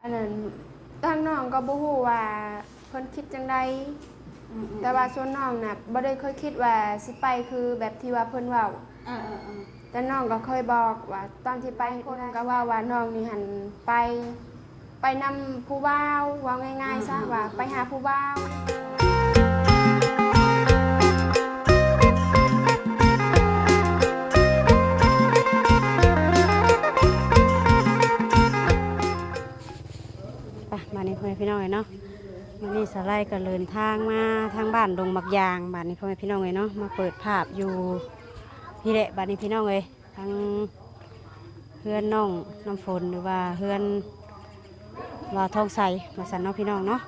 ອັນນັ້ນ ທາງນ້ອງກໍບໍ່ຮູ້ວ່າເພິ່ນຄິດຈັ່ງໃດ ອືມໆໆ ແຕ່ວ່າສ່ວນນ້ອງນະ ບໍ່ໄດ້ເຄີຍຄິດວ່າຊິໄປຄືແບບທີ່ວ່າເພິ່ນເວົ້າ ເອີໆໆ ແຕ່ນ້ອງກໍເຄີຍບອກວ່າຕອນທີ່ໄປ ເພິ່ນກໍເວົ້າວ່ານ້ອງນີ້ຫັ້ນໄປ ໄປນຳຜູ້ບ່າວ ເວົ້າງ່າຍໆຊະ ອືມໆໆ ວ່າໄປຫາຜູ້ບ່າວ. ໄປ ບາດນີ້ພໍ່ແມ່ພີ່ນ້ອງເອີຍເນາະ ມື້ນີ້ສາວໄລກໍເດີນທາງມາທາງບ້ານດົງໝາກຢາງ ບາດນີ້ພໍ່ແມ່ພີ່ນ້ອງເອີຍເນາະ ມາເປີດພາບຢູ່ພີ້ແຫຼະ ບາດນີ້ພີ່ນ້ອງເອີຍ. ທັງເຮືອນນ້ອງນ້ຳຝົນ ຫຼືວ່າເຮືອນບ່າວທອງໃສວ່າຊັ້ນເນາະພີ່ນ້ອງເນາະ.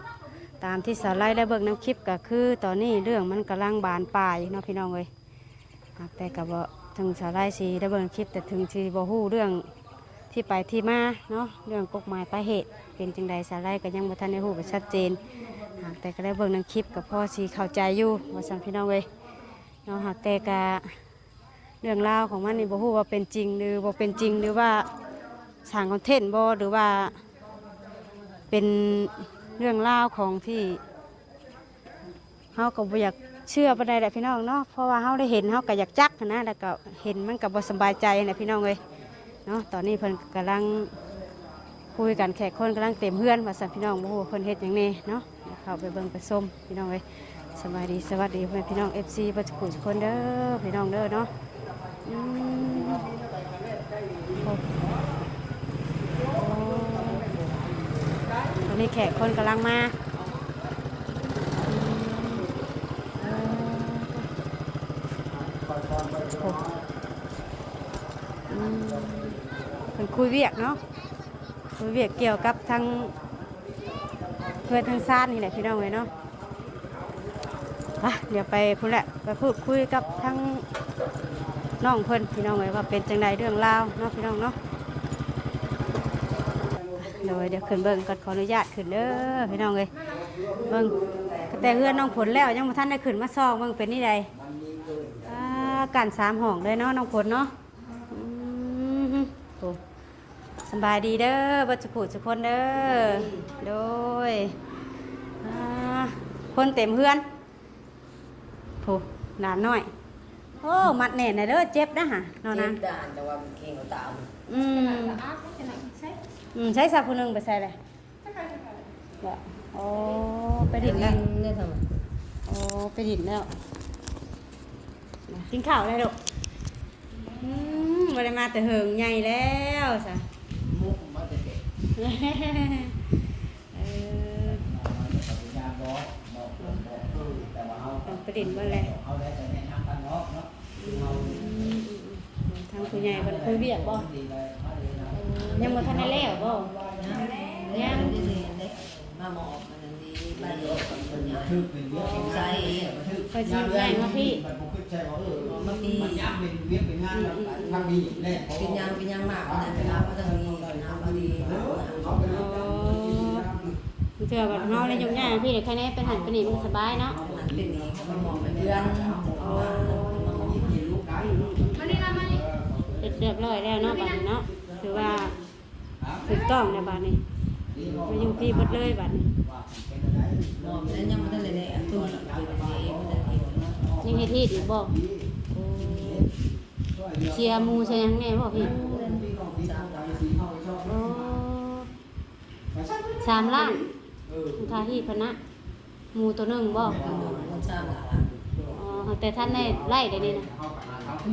ຕາມທີ່ສາວໄລໄດ້ເບິ່ງນຳຄລິບກໍຄື ຕອນນີ້ເລື່ອງມັນກຳລັງບານປາຍເນາະພີ່ນ້ອງເອີຍ. ຫາກແຕ່ກໍບໍ່ ເຖິງສາວໄລຊິໄດ້ເບິ່ງຄລິບ ແຕ່ເຖິງຊິບໍ່ຮູ້ເລື່ອງທີ່ໄປທີ່ມາເນາະ ເລື່ອງກົກໝາຍປາຍເຫດເປັນຈັ່ງໃດ ສາວໄລກໍຍັງບໍ່ທັນໄດ້ຮູ້ແບບຊັດເຈນ. ຫາກແຕ່ກໍໄດ້ເບິ່ງນຳຄລິບ ກໍພໍຊິເຂົ້າໃຈຢູ່ວ່າຊັ້ນພີ່ນ້ອງເອີຍເນາະ. ຫາກແຕ່ກໍ ເລື່ອງລາວຂອງມັນນີ້ບໍ່ຮູ້ວ່າເປັນຈິງ ຫຼືບໍ່ເປັນຈິງ ຫຼືວ່າສ້າງຄອນເທັນບໍ່ ຫຼືວ່າເປັນເລື່ອງລາວຂອງທີ່ເຮົາກໍບໍ່ຢາກເຊື່ອປານໃດແຫຼະພີ່ນ້ອງເນາະ ເພາະວ່າເຮົາໄດ້ເຫັນ ເຮົາກໍຢາກຈັກຫັ້ນນະ ແລ້ວກໍເຫັນມັນກໍບໍ່ສະບາຍໃຈຫັ້ນແຫຼະພີ່ນ້ອງເອີຍເນາະ. ຕອນນີ້ເພິ່ນກຳລັງ ຄຸຍກັນ ແຂກຄົນກຳລັງເຕັມເຮືອນວ່າຊັ້ນພີ່ນ້ອງ ບໍ່ຮູ້ວ່າເພິ່ນເຮັດຫຍັງແດ່ເນາະ. ເຂົ້າໄປເບິ່ງໄປຊົມພີ່ນ້ອງເອີຍ. ສະບາຍດີສະຫວັດດີພໍ່ແມ່ພີ່ນ້ອງ ເອັຟຊີ ເບິດທຸກຜູ້ທຸກຄົນເດີພີ່ນ້ອງເດີເນາະ. ອືມ ໂອ້ ຕອນນີ້ແຂກຄົນກຳລັງມາ. ອືມ ໂອ້ ອືມ ເພິ່ນຄຸຍວຽກເນາະ ເຮັດວຽກກ່ຽວກັບທາງເຮືອນທາງຊານນີ້ແຫຼະພີ່ນ້ອງເອີຍເນາະ. ໄປ ດຽວໄປພຸ້ນແຫຼະ ໄປພູດຄຸຍກັບທາງນ້ອງເພິ່ນພີ່ນ້ອງເອີຍ ວ່າເປັນຈັ່ງໃດເລື່ອງລາວເນາະພີ່ນ້ອງເນາະ. ໂດຍ ດຽວຂຶ້ນເບິ່ງກ່ອນ ຂໍອະນຸຍາດຂຶ້ນເດີພີ່ນ້ອງເອີຍ. ເບິ່ງ ແຕ່ເຮືອນນ້ອງຝົນແລ້ວ ຍັງບໍ່ທັນໄດ້ຂຶ້ນມາສ່ອງເບິ່ງເປັນແນວໃດ. ອ່າ ກັ້ນສາມຫ້ອງເລີຍເນາະນ້ອງຝົນເນາະ. ອືມ ໂອ້ ສະບາຍດີເດີ ເບິດສຸຂູສຸຄົນເດີ. ໂດຍ ອ່າ ຄົນເຕັມເຮືອນ ໂອ້ ຫຼານນ້ອຍ. ໂອ້ ມັດແໜ້ນແດ່ເດີ ເຈັບນະຫະ ເນາະນາງ. ເຈັບດານ ແຕ່ວ່າມັນເກັ່ງເອົາຕາມ. ອືມ ອືມ ໃຊ້ສາຜູ້ໜຶ່ງໄປໃສແຫຼະ? ບໍ່ ໂອ້ ໄປດິນແລ້ວ ໄປດິນແລ້ວ. ໂອ້ ໄປດິນແລ້ວ. ກິນເຂົ້າແລ້ວລູກ? ອືມ ບໍ່ໄດ້ມາແຕ່ເຫິງ ໃຫຍ່ແລ້ວຊະ. ມຸກມາແຕ່ເດັກ. ເອີ ເອີ ແຕ່ວ່າເຮົາ ໄປດິນເບິດແລ້ວ. ເຮົາໄດ້ແຕ່ແນະນຳທາງນອກເນາະ. ອືມ ທາງຜູ້ໃຫຍ່ເພິ່ນຄຸຍວຽກບໍ່? ຍັງບໍ່ທັນໄດ້ແລ້ວບໍ່? ຍັງ ຍັງ ມາມອບອັນນັ້ນດີ ໄປອອກອັນນັ້ນດີ ໃສ່ ເພິ່ນຊິຍ້າຍມາພີ້ ເອີ ມາພີ້ ອືມໆ ເປັນຫຍັງ ເປັນຫຍັງມາກ ອັນນັ້ນ ໄປຮັບມາທາງນີ້ ໄປຮັບມາດີ. ອໍ ເທື່ອວ່າເຮົາໄດ້ຍົກຍ້າຍມາພີ້ ໄດ້ໃຄແນ່ ເປັນຫັ້ນເປັນນີ້ ມັນກໍສະບາຍເນາະ. ເປັນຫັ້ນເປັນນີ້ ກໍມາມອບໃຫ້ເພື່ອນ. ອໍ ອືມໆ ມານີ້ລະ ມານີ້ ເຮັດຮຽບຮ້ອຍແລ້ວເນາະ ບາດນີ້ເນາະ ຖືວ່າ ຖືກຕ້ອງແລ້ວບາດນີ້ ມາຢູ່ພີ້ເບິດເລີຍບາດນີ້. ແລ້ວຍັງບໍ່ທັນໄດ້ແຫຼະ ອັນຕົວນີ້ເປັນເອງ ຍັງເຮັດຮີດອີກບໍ່? ໂອ້ ເສຍໝູເສຍຫຍັງແນ່ບໍ່ພີ້? ໂອ້ ສາມລ້ານ ຄ່າຮີດເພິ່ນນະ. ໝູໂຕໜຶ່ງບໍ່? ເອີ ເງິນສາມລ້ານ. ອໍ ແຕ່ທັນໄດ້ໄລ່ເດນີ້ນະ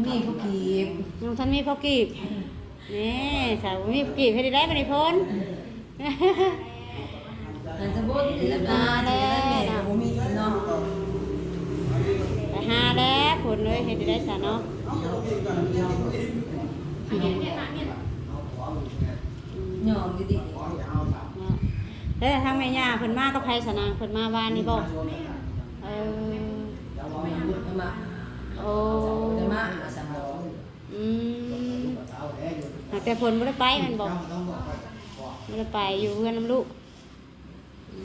ມີພໍກີບ ຍັງບໍ່ທັນມີພໍກີບ. ແນ່ ສາວບໍ່ມີພໍກີບ ເຮັດໄດ້ບາດນີ້ພົ້ນ. ອັນສະບຸນນີ້ລະ ຫາແລ້ວ ບໍ່ມີເນາະ ໄປຫາແລ້ວພົ້ນເອີຍ ເຮັດໄດ້ຊະເນາະ. ຍອມຢູ່ຕິ ເນາະ ແລ້ວທາງແມ່ຍ່າເພິ່ນມາກັບໃຜຊະນາງ? ເພິ່ນມາວານນີ້ບໍ່? ເອີ ແມ່ບຸດມາ ໂອ້ ມາສຳຫຼອງ. ອືມ ຫາກແຕ່ເພິ່ນບໍ່ໄດ້ໄປແມ່ນບໍ່? ບໍ່ໄດ້ໄປ ຢູ່ເຮືອນນຳລູກ. ອື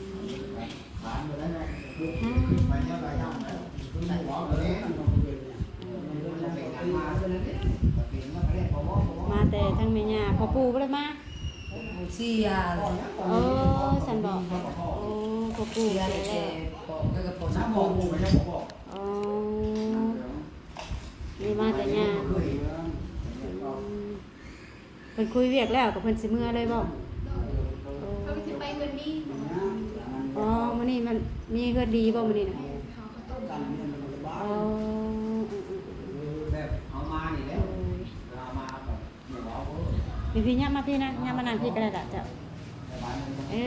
ມ ມາແຕ່ທາງແມ່ຍ່າ ພໍ່ປູ່ບໍ່ໄດ້ມາ? ເສຍ. ໂອ້ ປູກ ເສຍແຕ່ ແລ້ວ ແຕ່ພໍ່ ແຕ່ພໍ່ ສາມຄົນ ອໍ ນີ້ມາແຕ່ຍາມ ອືມ ເພິ່ນຄຸຍວຽກແລ້ວກໍເພິ່ນຊິເມືອເລີຍບໍ່? ໂດຍ ໂອ້ ເພິ່ນຊິໄປເຮືອນດີ. ອໍ ມື້ນີ້ມັນມີເຮືອນດີບໍ່ມື້ນີ້ນະ? ແມ່ນ ເຂົາກໍຕ້ອງ ອໍ ອືມໆໆ ແບບເຮົາມານີ້ແຫຼະ ໂດຍ ເວລາມາກໍ ນີ້ພີ່ ຍັບມາພີ່ນະ ຍັບມານັ່ງພີ່ກໍໄດ້ລະເຈົ້າ. ເອີ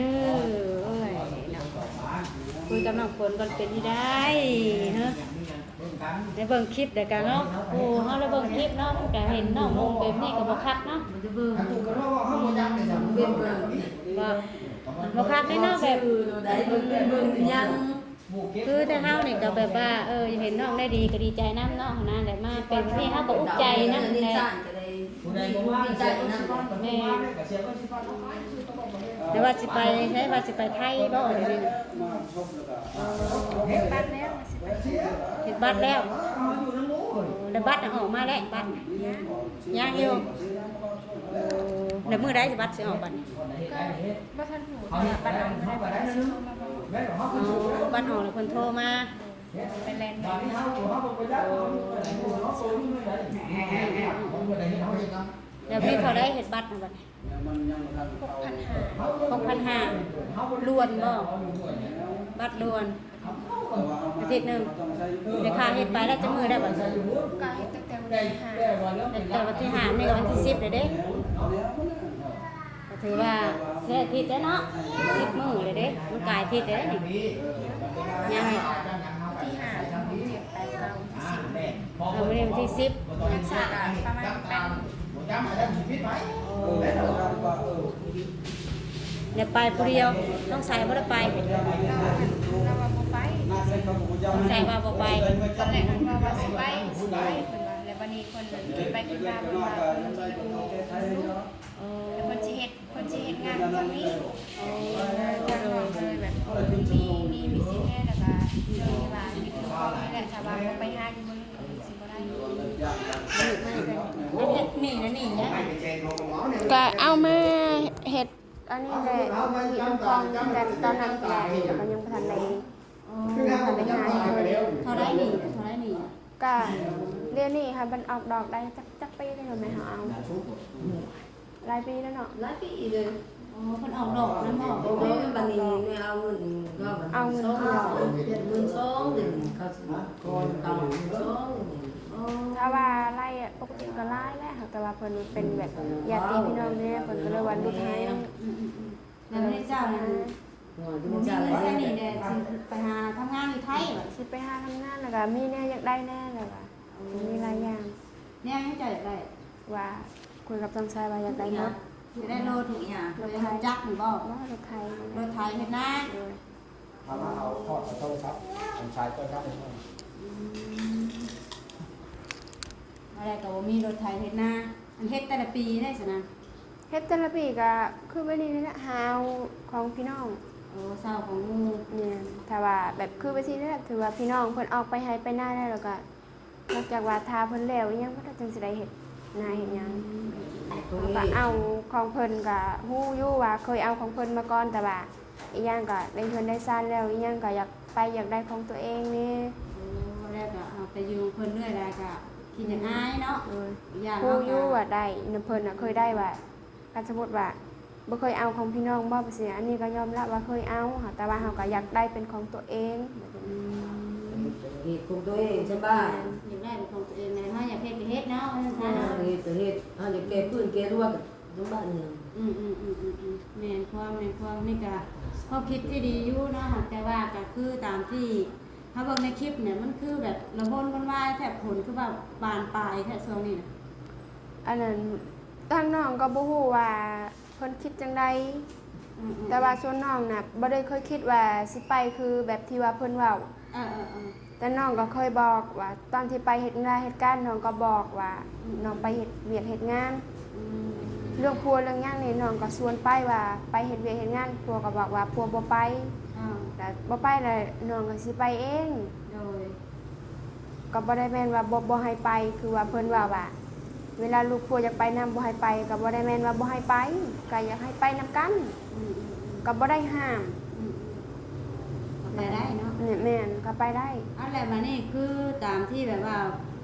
ໂອ້ຍເນາະ ຄຸຍກັບນ້ອງຝົນກ່ອນ ເປັນທີ່ໃດເນາະ ໄດ້ເບິ່ງຄລິບແລ້ວກະເນາະ. ໂອ້ ເຮົາໄດ້ເບິ່ງຄລິບເນາະ ມັນກະເຫັນນ້ອງນຸ່ງແບບນີ້ກໍບໍ່ຄັກເນາະ. ບໍ່ ບໍ່ຄັກເດ້ເນາະ ແບບ ຄືແຕ່ເຮົານີ້ກໍແບບວ່າ ເອີ ເຫັນນ້ອງໄດ້ດີກໍດີໃຈນຳເນາະ ຫັ້ນນະ ແລ້ວມາເປັນແບບນີ້ເຮົາກໍອຸກໃຈນຳແຫຼະ. ແມ່ນ ແຕ່ວ່າຊິໄປໃສ ວ່າຊິໄປໄທບໍ່ດຽວນີ້ນະ? ເຮັດບັດແລ້ວ ເຮັດບັດແລ້ວ ແລ້ວບັດອອກມາແລ້ວ ບັດຍັງ ຍັງຢູ່. ແລ້ວມື້ໃດບັດຊິອອກບັດນີ້? ບໍ່ທັນຮູ້ ແຕ່ວ່າບັດອອກແລ້ວເພິ່ນຊິໂທມາບອກ. ອໍ ບັດອອກແລ້ວເພິ່ນໂທມາ ໄປແລ່ນ ໂອ້ ແລ້ວມີເທົ່າໃດເຮັດບັດນະບັດນີ້? ຫົກພັນຫ້າ ຫົກພັນຫ້າ ລ້ວນບໍ່? ບັດລ້ວນ ອາທິດໜຶ່ງ. ແລ້ວຄ່າເຮັດໄປແລ້ວຈັກມື້ແລ້ວບັດນີ້? ກໍເຮັດຕັ້ງແຕ່ວັນທີຫ້າ ແຕ່ວັນທີຫ້ານີ້ກໍວັນທີສິບແລ້ວເດ້. ກໍຖືວ່າເສຍອາທິດແລ້ວເນາະ ສິບມື້ແລ້ວເດ້ ມັນກາຍອາທິດແລ້ວນີ້. ຍັງບໍ່? ວັນທີຫ້າ ຫົກ ເຈັດ ແປດ ເກົ້າ ສິບ ເອີ ມື້ນີ້ວັນທີສິບ ຮັກສາປະມານແປດມື້. ໂອ້ ໄດ້ໄປຜູ້ດຽວ ນ້ອງໄຊບໍ່ໄດ້ໄປ? ລາວ ລາວວ່າບໍ່ໄປ ນ້ອງໄຊວ່າບໍ່ໄປ. ຕອນແລກເພິ່ນວ່າຊິໄປ ຊິໄປ ເພິ່ນວ່າ ແລ້ວບັດນີ້ເພິ່ນຄິດໄປຄິດມາ ເພິ່ນວ່າເພິ່ນຊິຢູ່ ໂອ້ ແລ້ວເພິ່ນຊິເຮັດ ເພິ່ນຊິເຮັດງານຢູ່ທາງນີ້. ໂອ້ ທາງນ້ອງກໍເລີຍແບບມີ ມີ ມີສິດແດ່ ແລ້ວກໍເລື່ອງທີ່ວ່າມີຜູ້ຄອງນີ້ແຫຼະ ຖ້າວ່າບໍ່ໄປຫາຢູ່ເມືອງອື່ນກໍຊິບໍ່ໄດ້. ເຮັດນີ້ນະນີ້ນະ ກໍເອົາມາເຮັດອັນນີ້ແຫຼະ ມີຜູ້ຄອງຄືກັນຕອນນັ້ນແຫຼະ ແລ້ວກໍຍັງບໍ່ທັນໄດ້ ອໍ ບໍ່ທັນໄດ້ຫາເງິນ. ເທົ່າໃດນີ້ ເທົ່າໃດນີ້? ກະດຽວນີ້ຫາມັນອອກດອກໄດ້ຈັກ ຈັກປີແລ້ວແມ່ເຮົາເອົາ? ຫຼາຍປີແລ້ວເນາະ ຫຼາຍປີເລີຍ. ອໍ ເພິ່ນອອກດອກນຳບໍ່? ແມ່ນ ບັດນີ້ແມ່ເອົາເງິນກໍ ເອົາເງິນ ສອງ ເອົາເງິນສອງ ດຽວນີ້ເຂົາຊິກ່ອນເກົ່າສອງ. ອໍ ຖ້າວ່າໄລ່ປົກກະຕິກໍຫຼາຍແຫຼະ ຫາກແຕ່ວ່າເພິ່ນເປັນແບບຍາດຕິພີ່ນ້ອງແດ່ ເພິ່ນກໍເລີຍວ່າຫຼຸດໃຫ້. ອືມໆໆ ແລ້ວເຈົ້ານັ້ນ ບໍ່ມີເງິນໃຊ້ໜີ້ແດ່ ຊິໄປຫາທຳງານຢູ່ໄທບໍ່? ຊິໄປຫາທຳງານ ແລ້ວກໍມີແນວຢາກໄດ້ແດ່ ແລ້ວກໍ ໂອ້ ມີຫຼາຍຢ່າງ. ແນວຫຍັງເຈົ້າຢາກໄດ້? ວ່າຄຸຍກັບນ້ອງຊາຍວ່າຢາກໄດ້ລົດ. ຢາກໄດ້ລົດອີຫຍັງ? ລົດໄຖ. ລົດຈັກນີ້ບໍ່? ບໍ່ ລົດໄຖ. ລົດໄຖເຮັດນາ? ໂດຍ. ເອົາມາເອົາ ທອດເອົາໂທລະສັບ ອັນສາຍໂທລະສັບໃຫ້ເພິ່ນ. ອືມ ມາແລ້ວກໍບໍ່ມີລົດໄຖເຮັດນາ. ອັນເຮັດແຕ່ລະປີໄດ້ຊັ້ນນະ? ເຮັດແຕ່ລະປີກໍຄືແບບນີ້ນີ້ແຫຼະ ຫາເອົາຂອງພີ່ນ້ອງ. ໂອ້ ເຊົ່າຂອງໝູ່. ແມ່ນ ຖ້າວ່າແບບຄືແບບຊີ້ແຫຼະ ຖືວ່າພີ່ນ້ອງເພິ່ນອອກໄປໄຮ່ໄປນາແລ້ວ ແລ້ວກໍນອກຈາກວ່າຖ້າເພິ່ນແລ້ວອີ່ຫຍັງ ເພິ່ນກໍຈຶ່ງຊິໄດ້ເຮັດນາເຮັດຫຍັງ. ອືມ ເຮົາກໍເອົາຂອງເພິ່ນ ກໍຮູ້ຢູ່ວ່າເຄີຍເອົາຂອງເພິ່ນມາກ່ອນ ແຕ່ວ່າ ອີກຢ່າງກໍໄດ້ເຮືອນໄດ້ຊານແລ້ວ ອີກຢ່າງກໍຢາກໄປ ຢາກໄດ້ຂອງຕົວເອງແດ່. ໂອ້ ແລ້ວກໍເອົາໄປຢູ່ເພິ່ນເລື້ອຍ ແລ້ວກໍຂີ້ອາຍເນາະ. ໂດຍ. ອີກຢ່າງ ຮູ້ຢູ່ວ່າໄດ້ນຳເພິ່ນນະ ເຄີຍໄດ້ວ່າ ຄັນສົມມຸດວ່າບໍ່ເຄີຍເອົາຂອງພີ່ນ້ອງບໍ່ ແບບຊີ້ ອັນນີ້ກໍຍອມຮັບວ່າເຄີຍເອົາ ແຕ່ວ່າເຮົາກໍຢາກໄດ້ເປັນຂອງຕົວເອງ. ອືມ ເຮັດຂອງຕົວເອງສະບາຍ. ຢາກໄດ້ເປັນຂອງຕົວເອງ ເຮົາຢາກເຮັດກໍເຮັດເນາະ ວ່າຊັ້ນຊະ. ເຮັດກໍເຮັດ ເຮົາຢາກແກ້ພື້ນແກ້ຮົ້ວກໍ ຢູ່ບ້ານນີ້. ອືມໆໆໆ ແມ່ນຄວາມ ແມ່ນຄວາມ. ນີ້ກະຄວາມຄິດທີ່ດີຢູ່ເນາະ ແຕ່ວ່າກະຄືຕາມທີ່ເຮົາເບິ່ງໃນຄລິບນີ້ ມັນຄືແບບລະວົນວອນວາຍແທ້ ຜົນຄືວ່າບານປາຍແທ້ຊ່ວງນີ້ນະ. ອັນນັ້ນ ທາງນ້ອງກໍບໍ່ຮູ້ວ່າເພິ່ນຄິດຈັ່ງໃດ. ອືມໆໆ ແຕ່ວ່າສ່ວນນ້ອງນະ ບໍ່ໄດ້ເຄີຍຄິດວ່າຊິໄປຄືແບບທີ່ວ່າເພິ່ນເວົ້າ. ເອີໆໆ ແຕ່ນ້ອງກໍເຄີຍບອກວ່າ ຕອນທີ່ໄປເຮັດງານເຮັດການ ນ້ອງກໍບອກວ່າ ອືມ ນ້ອງໄປເຮັດວຽກເຮັດງານ. ອືມ ເລື່ອງຜົວເລື່ອງຫຍັງນີ້ ນ້ອງກໍຊວນໄປວ່າໄປເຮັດວຽກເຮັດງານ ຜົວກໍບອກວ່າຜົວບໍ່ໄປ. ອືມ ແລ້ວບໍ່ໄປແລ້ວນ້ອງກໍຊິໄປເອງ. ໂດຍ. ກໍບໍ່ໄດ້ແມ່ນວ່າບໍ່ ບໍ່ໃຫ້ໄປ ຄືວ່າເພິ່ນເວົ້າວ່າ ເວລາລູກຜົວຢາກໄປນຳ ບໍ່ໃຫ້ໄປ ກໍບໍ່ໄດ້ແມ່ນວ່າບໍ່ໃຫ້ໄປ ກໍຢາກໃຫ້ໄປນຳກັນ. ອືມໆໆ ກໍບໍ່ໄດ້ຫ້າມ. ອືມ ໄປໄດ້ເນາະ ແມ່ນ ແມ່ນ ກໍໄປໄດ້. ອັນແຫຼະ ບາດນີ້ຄືຕາມທີ່ແບບວ່າ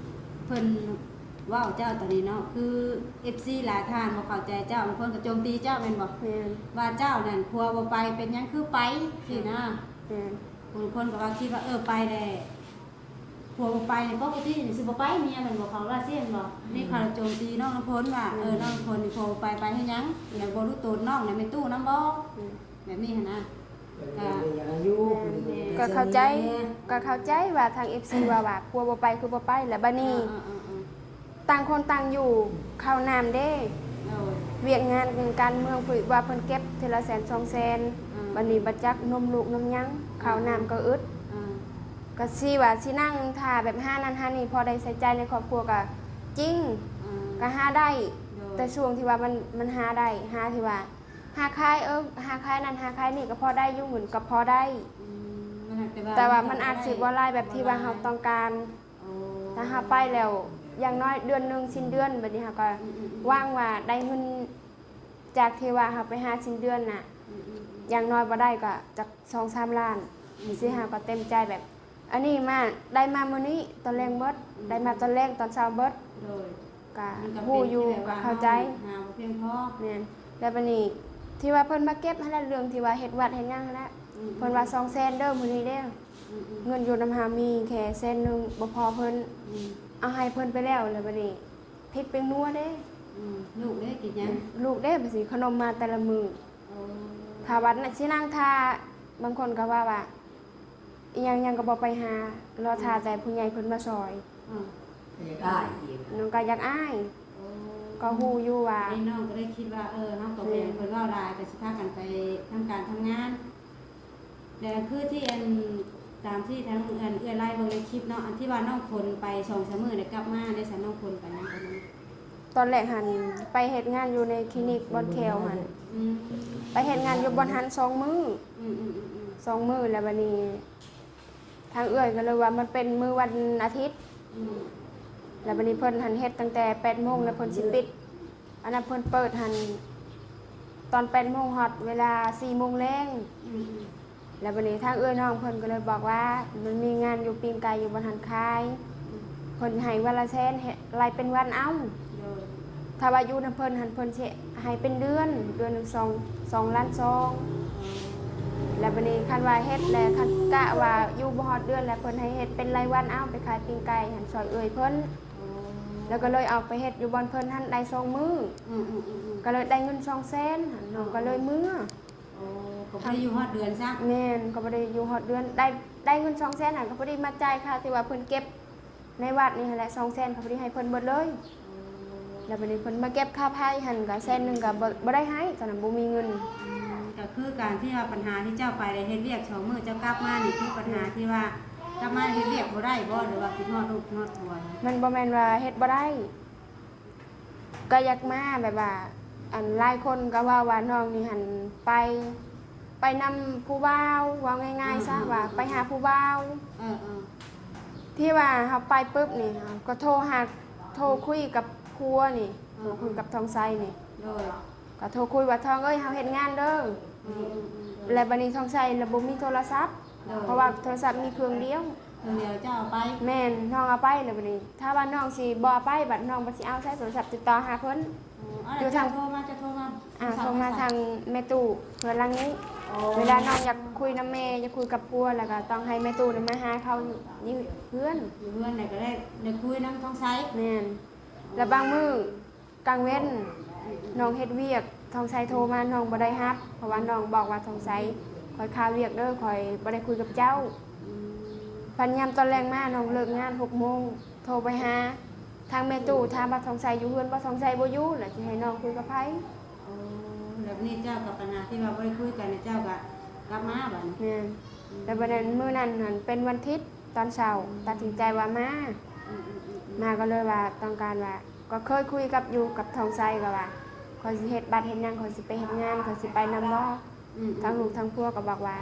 ເພິ່ນເວົ້າເຈົ້າຕອນນີ້ເນາະ ຄືເອັຟຊີຫຼາຍທ່ານບໍ່ເຂົ້າໃຈເຈົ້າ ບາງຄົນກໍໂຈມຕີເຈົ້າແມ່ນບໍ່? ແມ່ນ ວ່າເຈົ້ານັ້ນຜົວບໍ່ໄປ ເປັນຫຍັງຄືໄປຊີ້ນະ. ແມ່ນ ບາງຄົນກໍວ່າຄິດວ່າ ເອີ ໄປແລ້ວ ຜົວບໍ່ໄປນີ້ ປົກກະຕິນີ້ຊິບໍ່ໄປເມຍແມ່ນບໍ່? ເຂົາວ່າຊີ້ແມ່ນບໍ່? ອືມ ນີ້ເຂົາໂຈມຕີນ້ອງນ້ຳຝົນວ່າ ອືມ ເອີ ນ້ອງນ້ຳຝົນນີ້ ຜົວໄປ ໄປເຮັດຫຍັງ? ແລ້ວບໍ່ຮູ້ໂຕນນ້ອງ ແລ້ວແມ່ຕູ້ນຳບໍ່? ອືມ ແບບນີ້ຫັ້ນນະ ແມ່ນ ກໍ ແມ່ນ ຢາກອາຍຸ ແມ່ນ ກໍເຂົ້າໃຈ ກໍເຂົ້າໃຈວ່າທາງເອັຟຊີວ່າ ວ່າຜົວບໍ່ໄປຄືບໍ່ໄປ ແລ້ວບາດນີ້ ເອີ ເອີ ເອີ ເອີ ຕ່າງຄົນຕ່າງຢູ່ ເຂົ້ານ້ຳເດ້ ໂດຍ ວຽກງານການເມືອງ ຜູ້ວ່າເພິ່ນເກັບເທື່ອລະແສນສອງແສນ ອືມ ບາດນີ້ບໍ່ຈັກນົມລູກນົມຫຍັງ ເຂົ້ານ້ຳກໍອຶດ ອືມ ກໍຊິວ່າຊິນັ່ງຖ້າແບບຫານັ້ນຫານີ້ ພໍໄດ້ໃຊ້ຈ່າຍໃນຄອບຄົວກໍຈິງ ອືມ ກໍຫາໄດ້ ໂດຍ ແຕ່ຊ່ວງທີ່ວ່າມັນ ມັນຫາໄດ້ ຫາທີ່ວ່າ ຫາຂາຍ ເອີ ຫາຂາຍນັ້ນຫາຂາຍນີ້ກໍພໍໄດ້ຢູ່ ເງິນກໍພໍໄດ້ ອືມ ແຕ່ວ່າມັນອາດຊິບໍ່ຫຼາຍແບບທີ່ວ່າເຮົາຕ້ອງການ. ໂອ້ ຖ້າເຮົາໄປແລ້ວ ຢ່າງໜ້ອຍເດືອນໜຶ່ງ ສິ້ນເດືອນ ບາດນີ້ເຮົາກໍ ອືມໆໆ ຫວັງວ່າໄດ້ເງິນ ຈາກທີ່ວ່າເຮົາໄປຫາສິ້ນເດືອນນະ ອືມໆໆ ຢ່າງໜ້ອຍບໍ່ໄດ້ກໍຈັກສອງສາມລ້ານ ອືມໆ ຊີ້ ເຮົາກໍເຕັມໃຈແບບ ອັນນີ້ມາ ໄດ້ມາມື້ນີ້ຕອນແລງເບິດ ອືມ ໄດ້ມາຕອນແລງຕອນເຊົ້າເບິດ ໂດຍ ກະ ມັນກໍ ຮູ້ຢູ່ ເປັນທີ່ແບບວ່າ ກໍເຂົ້າໃຈ ເຮົາຫາບໍ່ພຽງພໍ ແມ່ນ ແລ້ວບາດນີ້ທີ່ວ່າເພິ່ນມາເກັບຫັ້ນແຫຼະ ເລື່ອງທີ່ວ່າເຮັດວັດເຮັດຫຍັງຫັ້ນແຫຼະ ອືມໆໆ ເພິ່ນວ່າສອງແສນເດີ ມື້ນີ້ເດ້ ອືມໆ ເງິນຢູ່ນຳເຮົາມີແຄ່ແສນໜຶ່ງ ບໍ່ພໍເພິ່ນ ອືມ ເອົາໃຫ້ເພິ່ນໄປແລ້ວ ແລ້ວບາດນີ້ພິກແປ້ງນົວເດ້ ອືມ ລູກເດ້ກິນຫຍັງ? ອືມ ລູກເດ້ ບາດຊິຂະໜົມມາແຕ່ລະມື້ ໂອ້ ຖ້າວ່າຊິນັ່ງຖ້າ ບາງຄົນກໍວ່າວ່າ ອີ່ຫຍັງຫຍັງກໍບໍ່ໄປຫາ ລໍຖ້າແຕ່ຜູ້ໃຫຍ່ເພິ່ນມາຊ່ອຍ ອືມ ກໍຢາກອາຍອີກ ນ້ອງກໍຢາກອາຍ ໂອ້ ກໍຮູ້ຢູ່ວ່າ ນີ້ນ້ອງກໍເລີຍຄິດວ່າ ເອີ ເຮົາກໍ ແມ່ນ ແມ່ນເພິ່ນເວົ້າຫຼາຍ ກໍຊິພາກັນໄປທຳການທຳງານ ແລະ ຄືທີ່ອັນ ຕາມທີ່ທາງ ອັນ ເອື້ອຍໄລ່ເບິ່ງໃນຄລິບເນາະ ອັນທີ່ວ່ານ້ອງຄົນໄປສອງສາມມື້ ແລ້ວກັບມາໄດ້ ຊັ້ນນ້ອງຄົນໄປຫຍັງຕອນນັ້ນ? ຕອນແລກຫັ້ນໄປເຮັດງານຢູ່ໃນຄລີນິກບ່ອນແຂ້ວຫັ້ນ ອືມ ໄປເຮັດງານຢູ່ບ່ອນຫັ້ນສອງມື້ ອືມໆໆໆ ສອງມື້ ແລ້ວບາດນີ້ທາງເອື້ອຍກໍເລີຍວ່າມັນເປັນມື້ວັນອາທິດ ອືມ ແລ້ວບາດນີ້ເພິ່ນຫັ້ນເຮັດຕັ້ງແຕ່ແປດໂມງ ແລ້ວເພິ່ນຊິປິດ ອັນນັ້ນເພິ່ນເປີດຫັ້ນຕອນແປດໂມງຮອດເວລາສີ່ໂມງແລງ ອືມໆ ແລ້ວບາດນີ້ທາງເອື້ອຍນ້ອງເພິ່ນກໍເລີຍບອກວ່າ ມັນມີງານຢູ່ປີ້ງໄກ່ຢູ່ບ່ອນຫັ້ນຂາຍ ອືມ ເພິ່ນໃຫ້ວັນລະແສນ ໃຫ້ໄລ່ເປັນວັນເອົາ ໂດຍ ຖ້າວ່າຢູ່ນຳເພິ່ນຫັ້ນ ເພິ່ນຊິໃຫ້ເປັນເດືອນ ເດືອນໜຶ່ງສອງ ສອງລ້ານສອງ ແລ້ວບາດນີ້ຄັນວ່າເຮັດແລ້ວ ຄັນກະວ່າຢູ່ບໍ່ຮອດເດືອນແລ້ວ ເພິ່ນໃຫ້ເຮັດເປັນລາຍວັນເອົາ ໄປຂາຍປີ້ງໄກ່ຫັ້ນຊ່ອຍເອື້ອຍເພິ່ນ ໂອ້ ແລ້ວກໍເລີຍອອກໄປເຮັດຢູ່ບ່ອນເພິ່ນຫັ້ນໄດ້ສອງມື້ ອືມໆໆໆ ກໍເລີຍໄດ້ເງິນສອງແສນ ນ້ອງກໍເລີຍເມືອ ໂອ້ ກໍບໍ່ໄດ້ຢູ່ຮອດເດືອນຊະ ແມ່ນ ກໍບໍ່ໄດ້ຢູ່ຮອດເດືອນ ໄດ້ ໄດ້ເງິນສອງແສນຫັ້ນ ກໍພໍດີມາຈ່າຍຄ່າທີ່ວ່າເພິ່ນເກັບໃນວັດນີ້ຫັ້ນແຫຼະ ສອງແສນ ກໍພໍດີໃຫ້ເພິ່ນເບິດເລີຍ ໂອ້ ແລ້ວບາດນີ້ເພິ່ນມາເກັບຄ່າໄຟຫັ້ນ ກໍແສນໜຶ່ງ ກໍບໍ່ ບໍ່ໄດ້ໃຫ້ ຕອນນັ້ນບໍ່ມີເງິນ ອືມ ກໍຄືການທີ່ວ່າບັນຫາທີ່ເຈົ້າໄປໄດ້ເຮັດວຽກສອງມື້ ເຈົ້າກັບມານີ້ ຄືບັນຫາທີ່ວ່າກັບມາເຮັດວຽກບໍ່ໄດ້ບໍ່ ຫຼືວ່າຄິດຮອດລູກຮອດຜົວ? ມັນບໍ່ແມ່ນວ່າເຮັດບໍ່ໄດ້ ກໍຢາກມາ ແບບວ່າ ອັນ ຫຼາຍຄົນກໍເວົ້າວ່ານ້ອງນີ້ຫັ້ນໄປ ໄປນຳຜູ້ບ່າວ ເວົ້າງ່າຍໆຊະ ອືມໆໆໆ ວ່າໄປຫາຜູ້ບ່າວ ເອີໆ ທີ່ວ່າເຮົາໄປປຶບນີ້ ເຮົາກໍໂທຫາ ໂທຄຸຍກັບຜົວນີ້ ເອີໆ ໂທຄຸຍກັບທອງໄຊນີ້ ໂດຍ ກໍໂທຄຸຍວ່າ ທອງເອີຍ ເຮົາເຮັດງານເດີ ອືມໆໆໆ ແລ້ວບາດນີ້ທອງໄຊລະບໍ່ມີໂທລະສັບ ໂດຍ ເພາະວ່າໂທລະສັບມີເຄື່ອງດຽວ ເຄື່ອງດຽວເຈົ້າເອົາໄປ ແມ່ນ ນ້ອງເອົາໄປ ແລ້ວບາດນີ້ ຖ້າວ່ານ້ອງຊິບໍ່ເອົາໄປ ບັດນ້ອງບັດຊິເອົາໃສໂທລະສັບຕິດຕໍ່ຫາເພິ່ນ ອໍ ຢູ່ທາງ ເຈົ້າໂທມາ ເຈົ້າໂທມາ ອ່າ ໂທມາທາງແມ່ຕູ້ເຮືອນຫຼັງນີ້ ອໍ ເວລານ້ອງຢາກຄຸຍນຳແມ່ ຢາກຄຸຍກັບຜົວ ແລ້ວກໍຕ້ອງໃຫ້ແມ່ຕູ້ນະມາຫາເຂົາຢູ່ເຮືອນ ຢູ່ເຮືອນ ແລ້ວກໍໄດ້ ໄດ້ຄຸຍນຳທອງໄຊ ແມ່ນ ອໍ ແລ້ວບາງມື້ ກາງເວັນ ອືມໆໆ ນ້ອງເຮັດວຽກ ທອງໄຊໂທມາ ນ້ອງບໍ່ໄດ້ຮັບ ເພາະວ່ານ້ອງບອກວ່າ ທອງໄຊ ຂ້ອຍຄາວຽກເດີ ຂ້ອຍບໍ່ໄດ້ຄຸຍກັບເຈົ້າ ອືມ ພັດຍາມຕອນແລງມາ ນ້ອງເລີກງານຫົກໂມງ ໂທໄປຫາທາງແມ່ຕູ້ ຖາມວ່າ ທອງໄຊຢູ່ເຮືອນບໍ່? ທອງໄຊບໍ່ຢູ່ ແລ້ວຊິໃຫ້ນ້ອງຄຸຍກັບໃຜ? ໂອ້ ແລ້ວບາດນີ້ເຈົ້າກັບບັນຫາທີ່ວ່າບໍ່ໄດ້ຄຸຍກັນ ເຈົ້າກໍກັບມາບັດນີ້ ແມ່ນ ອືມ ແລ້ວບັດນັ້ນ ມື້ນັ້ນຫັ້ນເປັນວັນທິດ ຕອນເຊົ້າ ອືມ ຕັດສິນໃຈວ່າມາ ອືມໆໆໆ ມາກໍເລີຍວ່າຕ້ອງການວ່າ ກໍເຄີຍຄຸຍກັບ ຢູ່ກັບທອງໄຊ ກໍວ່າ ຂ້ອຍຊິເຮັດບັດເຮັດຫຍັງ ຂ້ອຍຊິໄປເຮັດງານ ຂ້ອຍຊິໄປນຳບໍ່? ອືມໆໆ ທາງລູກທາງຜົວກໍບອກວ່າ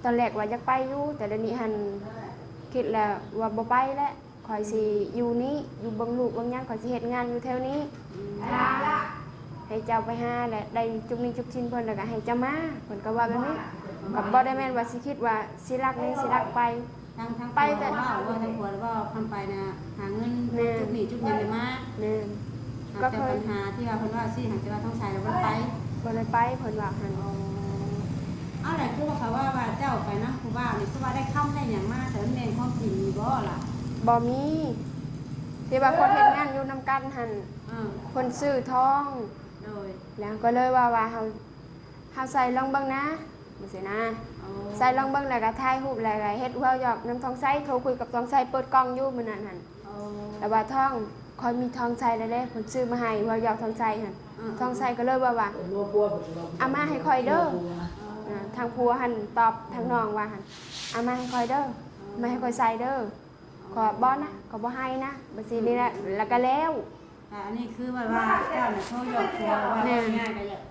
ຕອນແລກວ່າຢາກໄປຢູ່ ແຕ່ດຽວນີ້ຫັ້ນຄິດແລ້ວວ່າບໍ່ໄປແລ້ວ ຂ້ອຍຊິຢູ່ນີ້ ຢູ່ເບິ່ງລູກເບິ່ງຫຍັງ ຂ້ອຍຊິເຮັດງານຢູ່ແຖວນີ້ ອືມ ຖ້າໃຫ້ເຈົ້າໄປຫາ ແລະ ໄດ້ຈຸກໜີ້ຈຸກສິນເພິ່ນ ແລ້ວກໍໃຫ້ເຈົ້າມາ ເພິ່ນກໍວ່າແບບນີ້ ກໍບໍ່ໄດ້ແມ່ນວ່າຊິຄິດວ່າຊິລັກນີ້ຊິລັກໄປ ທາງ ທາງ ໄປແຕ່ ຜົວເວົ້າ ທາງຜົວເວົ້າ ຄຳໄປນະ ຫາເງິນ ແມ່ນ ຈຸກໜີ້ຈຸກຫຍັງໄດ້ມາ ແມ່ນ ຫາ ກໍ ແຕ່ ເຄີຍ ບັນຫາທີ່ວ່າເພິ່ນເວົ້າຊີ້ ຫາກແຕ່ວ່າທອງໄຊລະບໍ່ໄດ້ໄປ ບໍ່ໄດ້ໄປ ເພິ່ນວ່າຫັ້ນ ອໍ ເອົາ ແລ້ວຄືວ່າເຂົາເວົ້າວ່າເຈົ້າໄປນຳຜູ້ບ່າວນີ້ ຄືວ່າໄດ້ຄຳໄດ້ຫຍັງມາ ແຕ່ມັນແມ່ນຄວາມຈິງຢູ່ບໍ່ລະ? ບໍ່ມີ ທີ່ວ່າຄົນເຮັດງານຢູ່ນຳກັນຫັ້ນ ເອີ ເພິ່ນຊື້ທອງ ໂດຍ ແລ້ວກໍເລີຍວ່າ ວ່າເຮົາ ເຮົາໃສ່ລອງເບິ່ງນະ ຈັ່ງຊີ້ນະ ອໍ ໃສ່ລອງເບິ່ງ ແລ້ວກໍຖ່າຍຮູບ ແລ້ວກໍເຮັດເວົ້າຫຍອກນຳທອງໄຊ ໂທຄຸຍກັບທອງໄຊ ເປີດກ່ອງຢູ່ມື້ນັ້ນຫັ້ນ ອໍ ແລ້ວວ່າທອງ ຂ້ອຍມີທອງໃສ່ແລ້ວເດ້ ເພິ່ນຊື້ມາໃຫ້ ເວົ້າຫຍອກທອງໄຊຫັ້ນ ເອີໆ ທອງໄຊກໍເລີຍວ່າ ວ່າ ເອົາມາໃຫ້ຂ້ອຍເດີ ອໍ ອາ ທາງຜົວຫັ້ນຕອບທາງນ້ອງວ່າຫັ້ນ ເອົາມາໃຫ້ຂ້ອຍເດີ ເອົາມາໃຫ້ຂ້ອຍໃສ່ເດີ ຂໍບໍ່ນະ ຂໍບໍ່ໃຫ້ນະ ແບບຊີ້ນີ້ແຫຼະ ແລ້ວກໍແລ້ວ ອ່າ ອັນນີ້ຄືແບບວ່າເຈົ້ານະໂທຫຍອກຜົວ ເວົ້າ ແມ່ນ ງ່າຍໆ ກໍຢາກ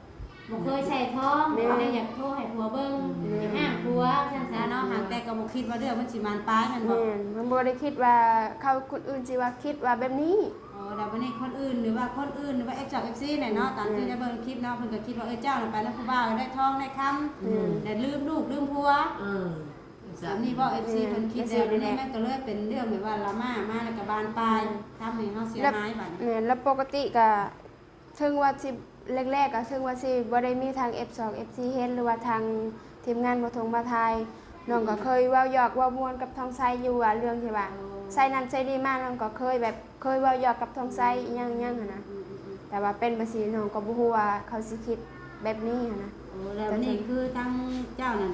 ບໍ່ເຄີຍໃສ່ທອງ ແມ່ນ ກໍເລີຍຢາກໂທໃຫ້ຜົວເບິ່ງ ແມ່ນ ຢາກຫ້າງຜົວ ຊັ້ນຊະເນາະ ຫາກແຕ່ກໍບໍ່ຄິດວ່າເລື່ອງມັນຊິບານປາຍ ແມ່ນບໍ່? ແມ່ນ ມັນບໍ່ໄດ້ຄິດວ່າເຂົາ ຄົນອື່ນຊິວ່າຄິດວ່າແບບນີ້ ອໍ ແລ້ວບັດນີ້ຄົນອື່ນ ຫຼືວ່າຄົນອື່ນ ຫຼືວ່າເອັຟຊີ ເອັຟຊີ ແຫຼະເນາະ ຕາມທີ່ ແມ່ນ ໄດ້ເບິ່ງຄລິບເນາະ ເພິ່ນກໍຄິດວ່າ ເອີ ເຈົ້ານະໄປນຳຜູ້ບ່າວ ໄດ້ທອງໄດ້ຄຳ ແມ່ນ ແລ້ວລືມລູກລືມຜົວ ເອີ ແບບນີ້ບໍ່ ເອັຟຊີ ເພິ່ນຄິດແບບນີ້ ແມ່ນ ມັນກໍເລີຍເປັນເລື່ອງແບບວ່າລາມາມາ ແລ້ວກໍບານປາຍ ແມ່ນ ທຳໃຫ້ເຮົາເສຍຫາຍບັດນີ້ ແມ່ນ ແລ້ວປົກກະຕິກໍ ເຖິງວ່າຊິ ແລກໆ ກໍເຖິງວ່າຊິບໍ່ໄດ້ມີທາງ ເອັຟສອງ ເອັຟຊີ ເຫັນ ຫຼືວ່າທາງທີມງານບໍ່ທົງມາຖ່າຍ ນ້ອງກໍເຄີຍເວົ້າຫຍອກເວົ້າມ່ວນກັບທອງໄຊຢູ່ວ່າ ເລື່ອງທີ່ວ່າ ໂອ້ ໃສ່ນັ້ນໃສ່ນີ້ມາ ນ້ອງກໍເຄີຍແບບ ເຄີຍເວົ້າຫຍອກກັບທອງໄຊອີ່ຫຍັງໆ ຫັ້ນນະ ອືມໆໆ ແຕ່ວ່າເປັນແບບຊີ້ ນ້ອງກໍບໍ່ຮູ້ວ່າເຂົາຊິຄິດແບບນີ້ຫັ້ນນະ ໂອ້ ແລ້ວນີ້ຄືທາງເຈົ້ານັ້ນ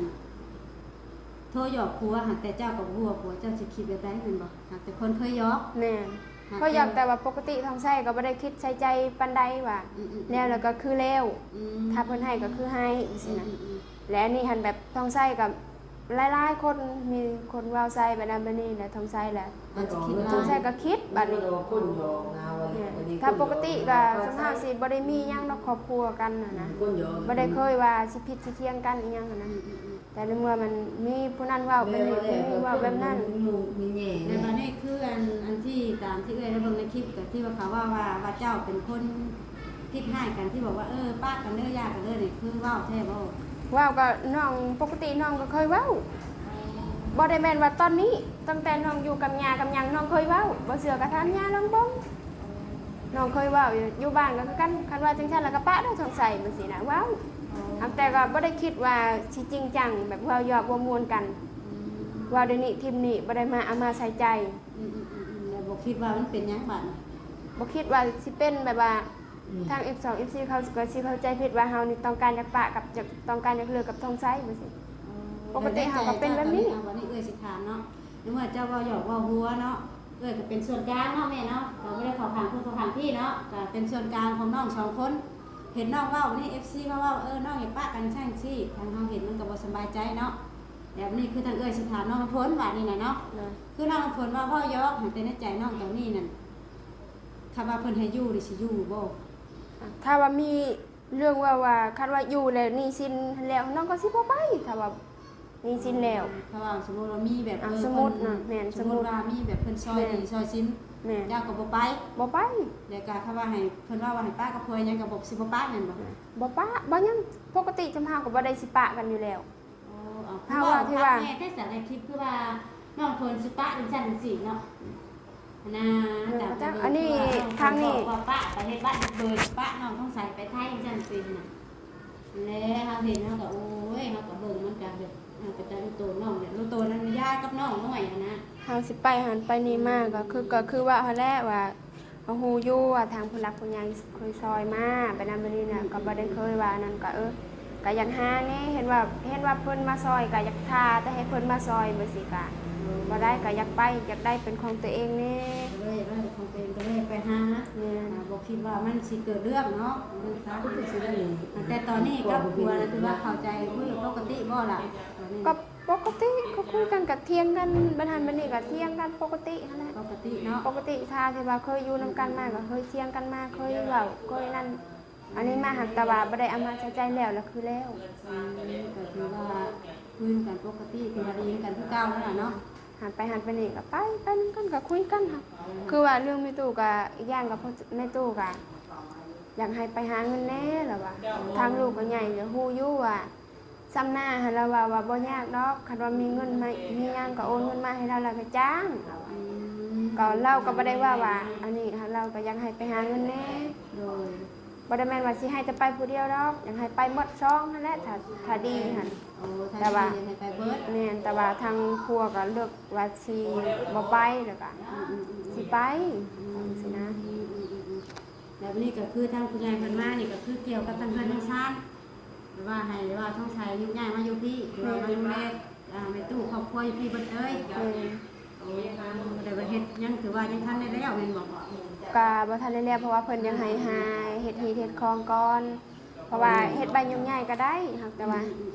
ໂທຫຍອກຜົວ ຫາກແຕ່ເຈົ້າກໍບໍ່ຮູ້ວ່າຜົວເຈົ້າຊິຄິດແບບໃດແມ່ນບໍ່? ຫາກແຕ່ຄົນເຄີຍຫຍອກ ແມ່ນ ຫາກ ເຄີຍຫຍອກ ແຕ່ ແຕ່ວ່າປົກກະຕິທອງໄຊກໍບໍ່ໄດ້ຄິດໃສ່ໃຈປານໃດວ່າ ອືມໆໆ ແລ້ວ ແລ້ວກໍຄືແລ້ວ ອືມ ຖ້າເພິ່ນໃຫ້ກໍຄືໃຫ້ ຈັ່ງຊີ້ນະ ອືມໆໆ ແລະ ອັນນີ້ຫັ້ນແບບທອງໄຊກໍຫຼາຍໆຄົນ ມີຄົນເວົ້າໃສ່ແບບນັ້ນແບບນີ້ ແລະ ທອງໄຊແຫຼະ ອາດຈະຄິດຫຼາຍ ທອງໄຊກໍຄິດບາດນີ້ ແມ່ນ ຖ້າປົກກະຕິກໍສ່ວນມາກຊິບໍ່ໄດ້ມີຫຍັງດອກ ຄອບຄົວກັນຫັ້ນນະ ອືມ ບໍ່ໄດ້ເຄີຍວ່າຊິຜິດຊິຖຽງກັນອີ່ຫຍັງຫັ້ນນະ ອືມໆໆ ແຕ່ໃນເມື່ອມັນມີຜູ້ນັ້ນເວົ້າແບບນີ້ ຜູ້ນີ້ເວົ້າແບບນັ້ນ ແລ້ວບາດນີ້ຄືອັນ ອັນທີ່ຕາມທີ່ເອື້ອຍໄດ້ເບິ່ງໃນຄລິບ ກໍທີ່ວ່າເຂົາເວົ້າວ່າ ວ່າເຈົ້າເປັນຄົນຄິດຮ້າຍກັນ ທີ່ບອກວ່າ ເອີ ປະກັນເດີ ຢ່າກັນເດີນີ້ ຄືເວົ້າແທ້ບໍ່? ເວົ້າກໍນ້ອງ ປົກກະຕິນ້ອງກໍເຄີຍເວົ້າ ບໍ່ໄດ້ແມ່ນວ່າຕອນນີ້ ຕັ້ງແຕ່ນ້ອງຢູ່ກັບຍ່າກັບຫຍັງ ນ້ອງເຄີຍເວົ້າ ບໍ່ເຊື່ອກໍຖາມຍ່າລອງເບິ່ງ. ນ້ອງເຄີຍເວົ້າຢູ່ ຢູ່ບ້ານກໍຄືກັນ ຄັນວ່າຈັ່ງຊັ້ນແລ້ວກໍປະເດີ ທອງໄຊ ຈັ່ງຊີ້ນະ ເວົ້າ ອໍ ຫາກແຕ່ກໍບໍ່ໄດ້ຄິດວ່າຊິຈິງຈັງ ແບບເວົ້າຫຍອກເວົ້າມ່ວນກັນ ອືມ ເວົ້າໄດ້ນີ້ຖິ້ມນີ້ ບໍ່ໄດ້ມາເອົາມາໃສ່ໃຈ ອືມໆໆ ແລ້ວບໍ່ຄິດວ່າມັນເປັນຫຍັງບາດນີ້? ບໍ່ຄິດວ່າຊິເປັນແບບວ່າ ອືມ ທາງ ເອັຟສອງ ເອັຟຊີ ເຂົາກໍຊິເຂົ້າໃຈຜິດວ່າເຮົານີ້ຕ້ອງການຢາກປະກັບ ຢາກ ຕ້ອງການຢາກເລີກກັບທອງໄຊ ຈັ່ງຊີ້ ອໍ ປົກກະຕິເຮົາກໍເປັນແບບນີ້ ແລ້ວໃນໃຈເຈົ້າຕອນນີ້ ເອົາ ບາດນີ້ເອື້ອຍຊິຖາມເນາະ ໃນເມື່ອເຈົ້າເວົ້າຫຍອກເວົ້າຫົວເນາະ ເອື້ອຍກໍເປັນສ່ວນກາງເນາະແມ່ເນາະ ກໍບໍ່ໄດ້ເຂົ້າຂ້າງຜູ້ເຂົ້າຂ້າງຜູ້ເນາະ ກໍເປັນສ່ວນກາງຂອງນ້ອງສອງຄົນ ເຫັນນ້ອງເວົ້ານີ້ ເອັຟຊີ ມາເວົ້າ ເອີ ນ້ອງຢາກປະກັນຊັ້ນຊີ້ ທາງເຮົາເຫັນມັນກໍບໍ່ສະບາຍໃຈເນາະ. ແລ້ວນີ້ຄືທາງເອື້ອຍຊິຖາມນ້ອງນ້ຳຝົນບາດນີ້ນະເນາະ ເອີ ຄືນ້ອງນ້ຳຝົນວ່າເວົ້າຫຍອກ ແຕ່ໃນໃຈນ້ອງຕອນນີ້ນັ້ນ ຖ້າວ່າເພິ່ນໃຫ້ຢູ່ນີ້ຊິຢູ່ບໍ່? ຖ້າວ່າມີເລື່ອງເວົ້າວ່າ ຄັນວ່າຢູ່ແລ້ວໜີ້ສິນແລ້ວ ນ້ອງກໍຊິບໍ່ໄປ ຖ້າວ່າ ໜີ້ສິນແລ້ວ ຖ້າວ່າສົມມຸດວ່າມີແບບ ອ່າ ເອີ ສົມມຸດນະ ແມ່ນ ສົມມຸດວ່າມີແບບເພິ່ນຊ່ອຍ ແມ່ນ ໜີ້ຊ່ອຍສິນ ແມ່ນ ເຈົ້າກໍບໍ່ໄປ ບໍ່ໄປ ແລ້ວກໍຖ້າວ່າໃຫ້ເພິ່ນເວົ້າວ່າໃຫ້ປະກັບຜົວຫຍັງກໍບໍ່ ຊິບໍ່ປະແມ່ນບໍ່? ບໍ່ປະ ບໍ່ຫຍັງ ປົກກະຕິຈຳເຮົາກໍບໍ່ໄດ້ຊິປະກັນຢູ່ແລ້ວ ໂອ້ ເອົາ ເຮົາວ່າທີ່ວ່າ ແມ່ແຕ່ສາວໃນຄລິບຄືວ່ານ້ອງເພິ່ນຊິປະຈັ່ງຊັ້ນຈັ່ງຊີ້ເນາະ ນະ ອັນນີ້ທາງນີ້ ບອກວ່າປະໄປເຮັດບ້ານເຮັດເບີ ປະນ້ອງທອງໃສໄປໄທຈັ່ງຊີ້ນະ ແລະເຮົາເຫັນເຮົາກໍ ໂອ້ຍ ເຮົາກໍເບິ່ງມັນກໍແບບ ເຮົາກໍຈະຮູ້ໂຕນ້ອງແຫຼະ ຮູ້ໂຕນັ້ນຢາກັບນ້ອງນ້ອຍຫັ້ນນະ ເຮົາຊິໄປຫັ້ນໄປນີ້ມາ ກໍຄື ກໍຄືວ່າຫັ້ນແຫຼະວ່າ ເຮົາຮູ້ຢູ່ວ່າທາງຜູ້ຫຼັກຜູ້ໃຫຍ່ເຄີຍຊ່ອຍມາ ໄປນັ້ນໄປນີ້ນະ ອືມ ກໍບໍ່ໄດ້ເຄີຍວ່າອັນນັ້ນ ກໍ ເອີ ກໍຢາກຫາແດ່ ເຫັນວ່າ ເຫັນວ່າເພິ່ນມາຊ່ອຍ ກໍຢາກຖ້າແຕ່ໃຫ້ເພິ່ນມາຊ່ອຍ ແບບຊີ້ກໍ ອືມ ບໍ່ໄດ້ ກໍຢາກໄປ ຢາກໄດ້ເປັນຂອງຕົວເອງແດ່ ກໍເລີຍຢາກໄດ້ເປັນຂອງຕົວເອງ ກໍເລີຍໄປຫາ ແມ່ນ ອ່າ ບໍ່ຄິດວ່າມັນຊິເກີດເລື່ອງເນາະ ມັນຊະ ແຕ່ຕອນນີ້ກັບຜົວນະ ຖືວ່າເຂົ້າໃຈ ຄຸຍປົກກະຕິບໍ່ລະ? ຕອນນີ້ ກໍ ປົກກະຕິ ກໍຄຸຍກັນ ກໍຖຽງກັນ ບັດຫັ້ນບັດນີ້ກໍຖຽງກັນປົກກະຕິຫັ້ນແຫຼະ ປົກກະຕິເນາະ ປົກກະຕິ ຖ້າທີ່ວ່າເຄີຍຢູ່ນຳກັນມາ ອືມ ກໍເຄີຍຖຽງກັນມາ ເຄີຍເວົ້າ ເຄີຍນັ້ນ ອືມ ອັນນີ້ມາຫາກແຕ່ວ່າບໍ່ໄດ້ເອົາມາໃສ່ໃຈ ແລ້ວລະຄືແລ້ວ ອືມ ກໍຖືວ່າຄຸຍກັນປົກກະຕິ ຖືວ່າດີກັນຄືເກົ່ານັ້ນລະເນາະ ຫັນໄປຫັນໄປນີ້ກໍໄປ ໄປນຳກັນກໍຄຸຍກັນ ອືມ ຄືວ່າເລື່ອງແມ່ຕູ້ກໍ ອີກຢ່າງກໍພໍ່ ແມ່ຕູ້ກໍຢາກໃຫ້ໄປຫາເງິນແດ່ລະວ່າ ທາງລູກກໍໃຫຍ່ ກໍຮູ້ຢູ່ວ່າ ຊຳໜ້າຫັ້ນລະວ່າ ວ່າບໍ່ຍາກດອກ ຄັນວ່າມີເງິນມາ ມີຫຍັງກໍໂອນເງິນມາໃຫ້ລາວ ລາວກໍຈ້າງ. ອືມ ກໍລາວກໍບໍ່ໄດ້ວ່າ ວ່າອັນນີ້ ລາວກໍຢາກໃຫ້ໄປຫາເງິນແດ່ ໂດຍ ບໍ່ໄດ້ແມ່ນວ່າຊິໃຫ້ແຕ່ໄປຜູ້ດຽວດອກ ຢາກໃຫ້ໄປໝົດຊ່ອງຫັ້ນແຫຼະ ຖ້າ ຖ້າດີຫັ້ນ. ໂອ້ ຖ້າ ແຕ່ວ່າ ດີຢາກໃຫ້ໄປເບິດ. ແມ່ນ ແຕ່ວ່າທາງຜົວກໍເລືອກວ່າຊິບໍ່ໄປ ແລ້ວກໍ ອືມໆໆ ຊິໄປ ອືມ ຈັ່ງຊີ້ນະ. ອືມໆໆ ແລ້ວບັດນີ້ກໍຄືທາງຜູ້ໃຫຍ່ເພິ່ນມານີ້ ກໍຄືກ່ຽວກັບທາງເຮືອນທາງຊານ ແບບວ່າໃຫ້ ແບບວ່າທອງໄຊໂຍກຍ້າຍມາຢູ່ພີ້ ແມ່ນ ມາດູແລ ອ່າ ແມ່ຕູ້ຄອບຄົວຢູ່ພີ້ເບິດເລີຍ. ແມ່ນ ໂອ້ ແຕ່ວ່າເຮັດຍັງ ຖືວ່າຍັງທັນໄດ້ແລ້ວແມ່ນບໍ່? ກະບໍ່ທັນໄດ້ແລ້ວ ເພາະວ່າເພິ່ນຍັງໃຫ້ຫາເຮັດຮີດເຮັດຄອງກ່ອນ ເພາະວ່າເຮັດໃບໂຍກຍ້າຍກໍໄດ້ ຫາກແຕ່ວ່າ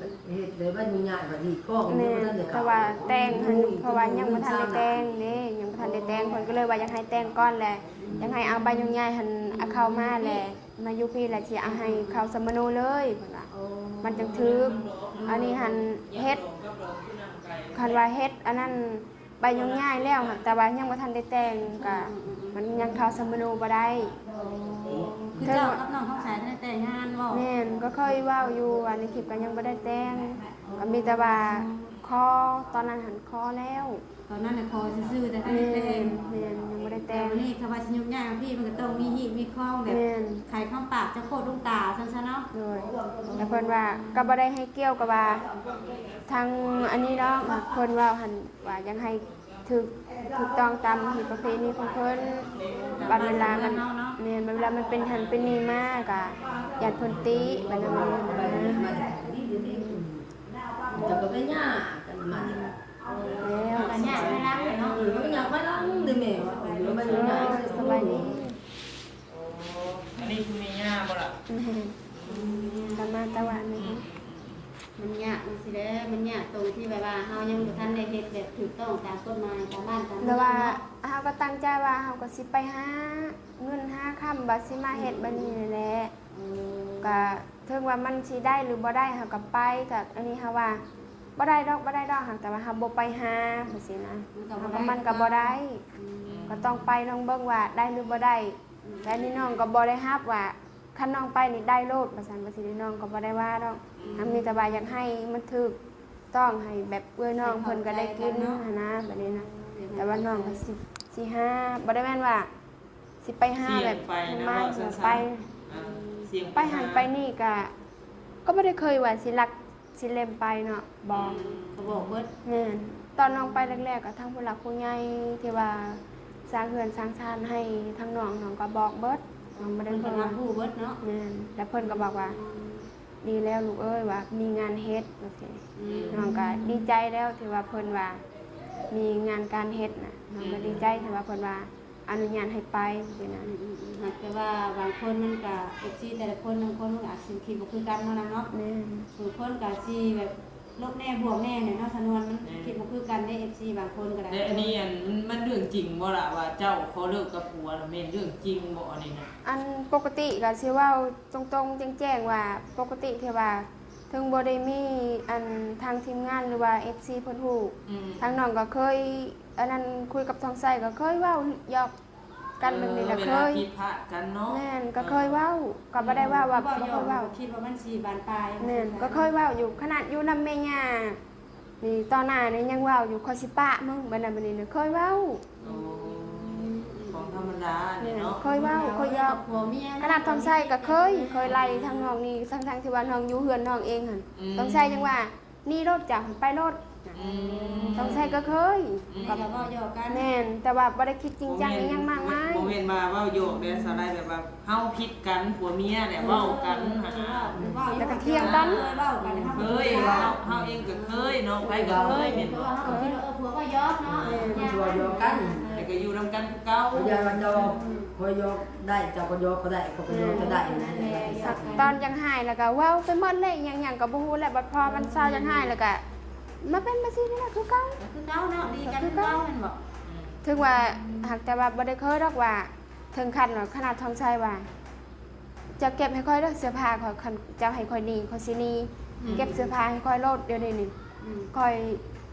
ເຮັດໃບໂຍກຍ້າຍບັດນີ້ກໍ ແມ່ນ ຍັງບໍ່ທັນໄດ້ ແຕ່ວ່າແຕ່ງຫັ້ນ ເພາະວ່າຍັງບໍ່ທັນໄດ້ແຕ່ງເດ້ ຍັງບໍ່ທັນໄດ້ແຕ່ງ ເພິ່ນກໍເລີຍວ່າຢາກໃຫ້ແຕ່ງກ່ອນແຫຼະ ຢາກໃຫ້ເອົາໃບໂຍກຍ້າຍຫັ້ນ ອາ ເຂົ້າມາແຫຼະ ມາຢູ່ພີ້ແຫຼະ ຊິເອົາໃຫ້ເຂົ້າສຳມະໂນເລີຍ ເພິ່ນວ່າ ມັນຈັ່ງຖືກ. ອັນນີ້ຫັ້ນເຮັດ ຄັນວ່າເຮັດອັນນັ້ນ ໃບໂຍກຍ້າຍແລ້ວ ຫາກແຕ່ວ່າຍັງບໍ່ທັນໄດ້ແຕ່ງ ກະ ອືມໆໆ ມັນຍັງເຂົ້າສຳມະໂນບໍ່ໄດ້. ຄືເຈົ້າກັບນ້ອງທອງໃສໄດ້ແຕ່ງງານບໍ່? ແມ່ນ ກໍເຄີຍເວົ້າຢູ່ວ່າໃນຄລິບກໍຍັງບໍ່ໄດ້ແຕ່ງ ກໍມີແຕ່ວ່າຂໍ ຕອນນັ້ນຫັ້ນຂໍແລ້ວ ຕອນນັ້ນນະຂໍຊື່ໆ ແຕ່ທັນໄດ້ແຕ່ງ. ແມ່ນ ແມ່ນ ຍັງບໍ່ໄດ້ແຕ່ງ. ແຕ່ວັນນີ້ຖ້າວ່າຊິໂຍກຍ້າຍມາພີ້ ມັນກໍຕ້ອງມີຮີດມີຄອງແບບ ແມ່ນ ໄຂຄວາມປາກຈາກໂຄດລຸງຕາຊັ້ນຊະເນາະ. ໂດຍ ແຕ່ເພິ່ນວ່າກໍບໍ່ໄດ້ໃຫ້ກ່ຽວກັບວ່າທາງອັນນີ້ດອກ ເພິ່ນເວົ້າຫັ້ນວ່າຢາກໃຫ້ຖືກ ຖືກຕ້ອງຕາມຮີດປະເພນີຂອງເພິ່ນ. ບັດເວລາມັນ ແມ່ນ ບັດເວລາມັນເປັນຫັ້ນເປັນນີ້ມາ ກໍຢ້ານເພິ່ນຕິ ບັດນັ້ນນະ. ເຈົ້າກໍໄປຫຍ້າກັນມານີ້ ແລ້ວ ກໍຍາກໄປຫຼັງເນາະ. ເອີ ມັນຍາກໄປຫຼັງເດ້ແມ່ວ່າ ເອີ ມັນຍາກ. ສະບາຍດີ. ໂອ້ ອັນນີ້ຄືແມ່ຍ່າບໍ່ລະ? ແມ່ນ ອືມ ກໍມາແຕ່ວ່ານີ້ ອືມ ມັນຍາກຈັ່ງຊີ້ແຫຼະ ມັນຍາກຕົງທີ່ແບບວ່າເຮົາຍັງບໍ່ທັນໄດ້ເຮັດແບບຖືກຕ້ອງຕາມກົດໝາຍຕາມບ້ານຕາມເມືອງເນາະ. ແຕ່ວ່າເຮົາກໍຕັ້ງໃຈວ່າເຮົາກໍຊິໄປຫາເງິນຫາຄຳ ວ່າຊິມາເຮັດ ອືມ ແບບນີ້ແຫຼະ. ເອີ ກໍເຖິງວ່າມັນຊິໄດ້ຫຼືບໍ່ໄດ້ ເຮົາກໍໄປ. ກໍອັນນີ້ເຮົາວ່າບໍ່ໄດ້ດອກ ບໍ່ໄດ້ດອກ ຫາກແຕ່ວ່າເຮົາບໍ່ໄປຫາ ຈັ່ງຊີ້ນະ ມັນກໍ ມັນກໍບໍ່ໄດ້. ອືມ ກໍຕ້ອງໄປລອງເບິ່ງວ່າໄດ້ຫຼືບໍ່ໄດ້. ແຕ່ອັນນີ້ນ້ອງກໍບໍ່ໄດ້ຮັບວ່າ ຄັນນ້ອງໄປນີ້ໄດ້ໂລດວ່າຊັ້ນ ວ່າຊີ້ ນ້ອງກໍບໍ່ໄດ້ວ່າດອກ. ອືມ ຫາກມີແຕ່ວ່າຢາກໃຫ້ມັນຖືກຕ້ອງ ໃຫ້ແບບເອື້ອຍນ້ອງເພິ່ນກໍໄດ້ກິນຫັ້ນນະ ແບບນີ້ນະ. ແຕ່ວ່ານ້ອງກໍຊິ ຊິຫາ ບໍ່ໄດ້ແມ່ນວ່າຊິໄປຫາແບບມາໄປ ໄປຫັ້ນໄປນີ້ ກໍ ກໍບໍ່ໄດ້ເຄີຍວ່າຊິລັກ ຊິເລັມໄປເນາະ ບໍ່ ອືມ ກໍບອກເບິດ. ແມ່ນ ຕອນນ້ອງໄປແລກໆ ກໍທັງຜູ້ຫຼັກຜູ້ໃຫຍ່ທີ່ວ່າສ້າງເຮືອນສ້າງຊານໃຫ້ທາງນ້ອງ ນ້ອງກໍບອກເບິດ ນ້ອງບໍ່ໄດ້ ເພິ່ນກໍຮັບຮູ້ເບິດເນາະ. ແມ່ນ ແລ້ວເພິ່ນກໍບອກວ່າ ອືມ ດີແລ້ວລູກເອີຍ ວ່າມີງານເຮັດ ວ່າຊີ້. ອືມ ນ້ອງກໍດີໃຈແລ້ວທີ່ວ່າເພິ່ນວ່າມີງານການເຮັດນະ ນ້ອງກໍ ອືມ ດີໃຈທີ່ວ່າເພິ່ນວ່າ ອະນຸຍາດໃຫ້ໄປຊີ້ນະ. ອືມໆໆ ຫາກແຕ່ວ່າບາງຄົນມັນກະ ເອັຟຊີ ແຕ່ລະຄົນ ບາງຄົນມັນກະອາດຊິຄິດບໍ່ຄືກັນເນາະນາງເນາະ. ແມ່ນ ບາງຄົນກະຊິແບບລົບແດ່ບວກແດ່ແຫຼະເນາະ ສະນວນ ມັນ ແມ່ນ ຄິດບໍ່ຄືກັນເດ້ ເອັຟຊີ ບາງຄົນກໍໄດ້. ແລະ ອັນນີ້ ອັນ ມັນເລື່ອງຈິງບໍ່ລະ ວ່າເຈົ້າຂໍເລີກກັບຜົວນະ ແມ່ນເລື່ອງຈິງບໍ່ອັນນີ້ນະ? ອັນປົກກະຕິກະຊິເວົ້າ ຕົງໆ ແຈ້ງໆ ວ່າປົກກະຕິທີ່ວ່າເຖິງບໍ່ໄດ້ມີອັນທາງທີມງານ ຫຼືວ່າ ເອັຟຊີ ເພິ່ນຮູ້ ອືມ ທາງນ້ອງກໍເຄີຍອັນນັ້ນ ຄຸຍກັບທອງໄຊ ກໍເຄີຍເວົ້າຫຍອກກັນແບບນີ້ລະ ເຄີຍ ເວລາຜິດພາດກັນເນາະ. ແມ່ນ ກໍເຄີຍເວົ້າ ກໍບໍ່ໄດ້ເວົ້າວ່າບໍ່ເຄີຍເວົ້າ ຄິດວ່າມັນຊິບານປາຍ. ແມ່ນ ກໍເຄີຍເວົ້າຢູ່ ຂະໜາດຢູ່ນຳແມ່ຍ່າ ນີ້ຕໍ່ໜ້ານີ້ຍັງເວົ້າຢູ່ ຂ້ອຍຊິປະມຶງ ບັດນັ້ນບັດນີ້ນະ ເຄີຍເວົ້າ. ໂອ້ ຂອງທຳມະດານີ້ເນາະ. ແມ່ນ ເຄີຍເວົ້າ ເຄີຍຫຍອກ ກັບຜົວເມຍ ຂະໜາດທອງໄຊກໍເຄີຍ ເຄີຍໄລ່ທາງນ້ອງນີ້ ທັງໆ ທີ່ວ່ານ້ອງຢູ່ເຮືອນນ້ອງເອງຫັ້ນ ອືມ ທອງໄຊຍັງວ່າ ໜີໂລດ ເຈົ້າຫັ້ນໄປໂລດ. ອືມ ທອງໄຊກໍເຄີຍ ອືມ ກໍເວົ້າຫຍອກກັນ. ແມ່ນ ແຕ່ວ່າບໍ່ໄດ້ຄິດຈິງຈັງອີ່ຫຍັງມາກມາຍ. ບໍ່ແມ່ນວ່າເວົ້າຫຍອກເດ້ ສາວໄລ ແບບວ່າ ເຮົາຜິດກັນ ຜົວເມຍແຫຼະ ເອີ ເວົ້າກັນຫັ້ນນະ ເວົ້າຢູ່ ແລ້ວກໍຖຽງກັນ ເອີ ເວົ້າກັນ ເຄີຍ ເຮົາເອງກໍເຄີຍເນາະ ໃຜກໍເຄີຍແມ່ນບໍ່? ເອີ ເຮົາກໍຄິດວ່າ ເອີ ຜົວກໍຫຍອກເນາະ ເອີ ມັນຊິວ່າຫຍອກກັນ ແຕ່ກໍຢູ່ນຳກັນຄືເກົ່າ. ເຂົາຢ້ານວ່າເຈົ້າ ຂ້ອຍຫຍອກໄດ້ ເຈົ້າກໍຫຍອກຂ້ອຍໄດ້ ຂ້ອຍກໍຫຍອກເຈົ້າໄດ້ ເອີ ຕອນຍັງຮ້າຍແລ້ວກໍເວົ້າໄປໝົດແຫຼະ ຫຍັງໆ ກໍບໍ່ຮູ້ແຫຼະ ບັດພໍມັນເຊົາຍັງຮ້າຍແລ້ວກໍມາເປັນແບບຊີ້ນີ້ແຫຼະ ຄືເກົ່າ ຄືເກົ່າເນາະ ດີກັນຄືເກົ່າແມ່ນບໍ່? ເຖິງວ່າ ຫາກແຕ່ວ່າບໍ່ໄດ້ເຄີຍດອກວ່າ ເຖິງຂັ້ນວ່າ ຂະໜາດທອງໄຊວ່າ ເຈົ້າເກັບໃຫ້ຂ້ອຍເດີ ເສື້ອຜ້າຂ້ອຍ ຄັນເຈົ້າໃຫ້ຂ້ອຍໜີ ຂ້ອຍຊິໜີ ອືມ ເກັບເສື້ອຜ້າໃຫ້ຂ້ອຍໂລດ ດຽວນີ້ນີ້ ອືມ ຂ້ອຍ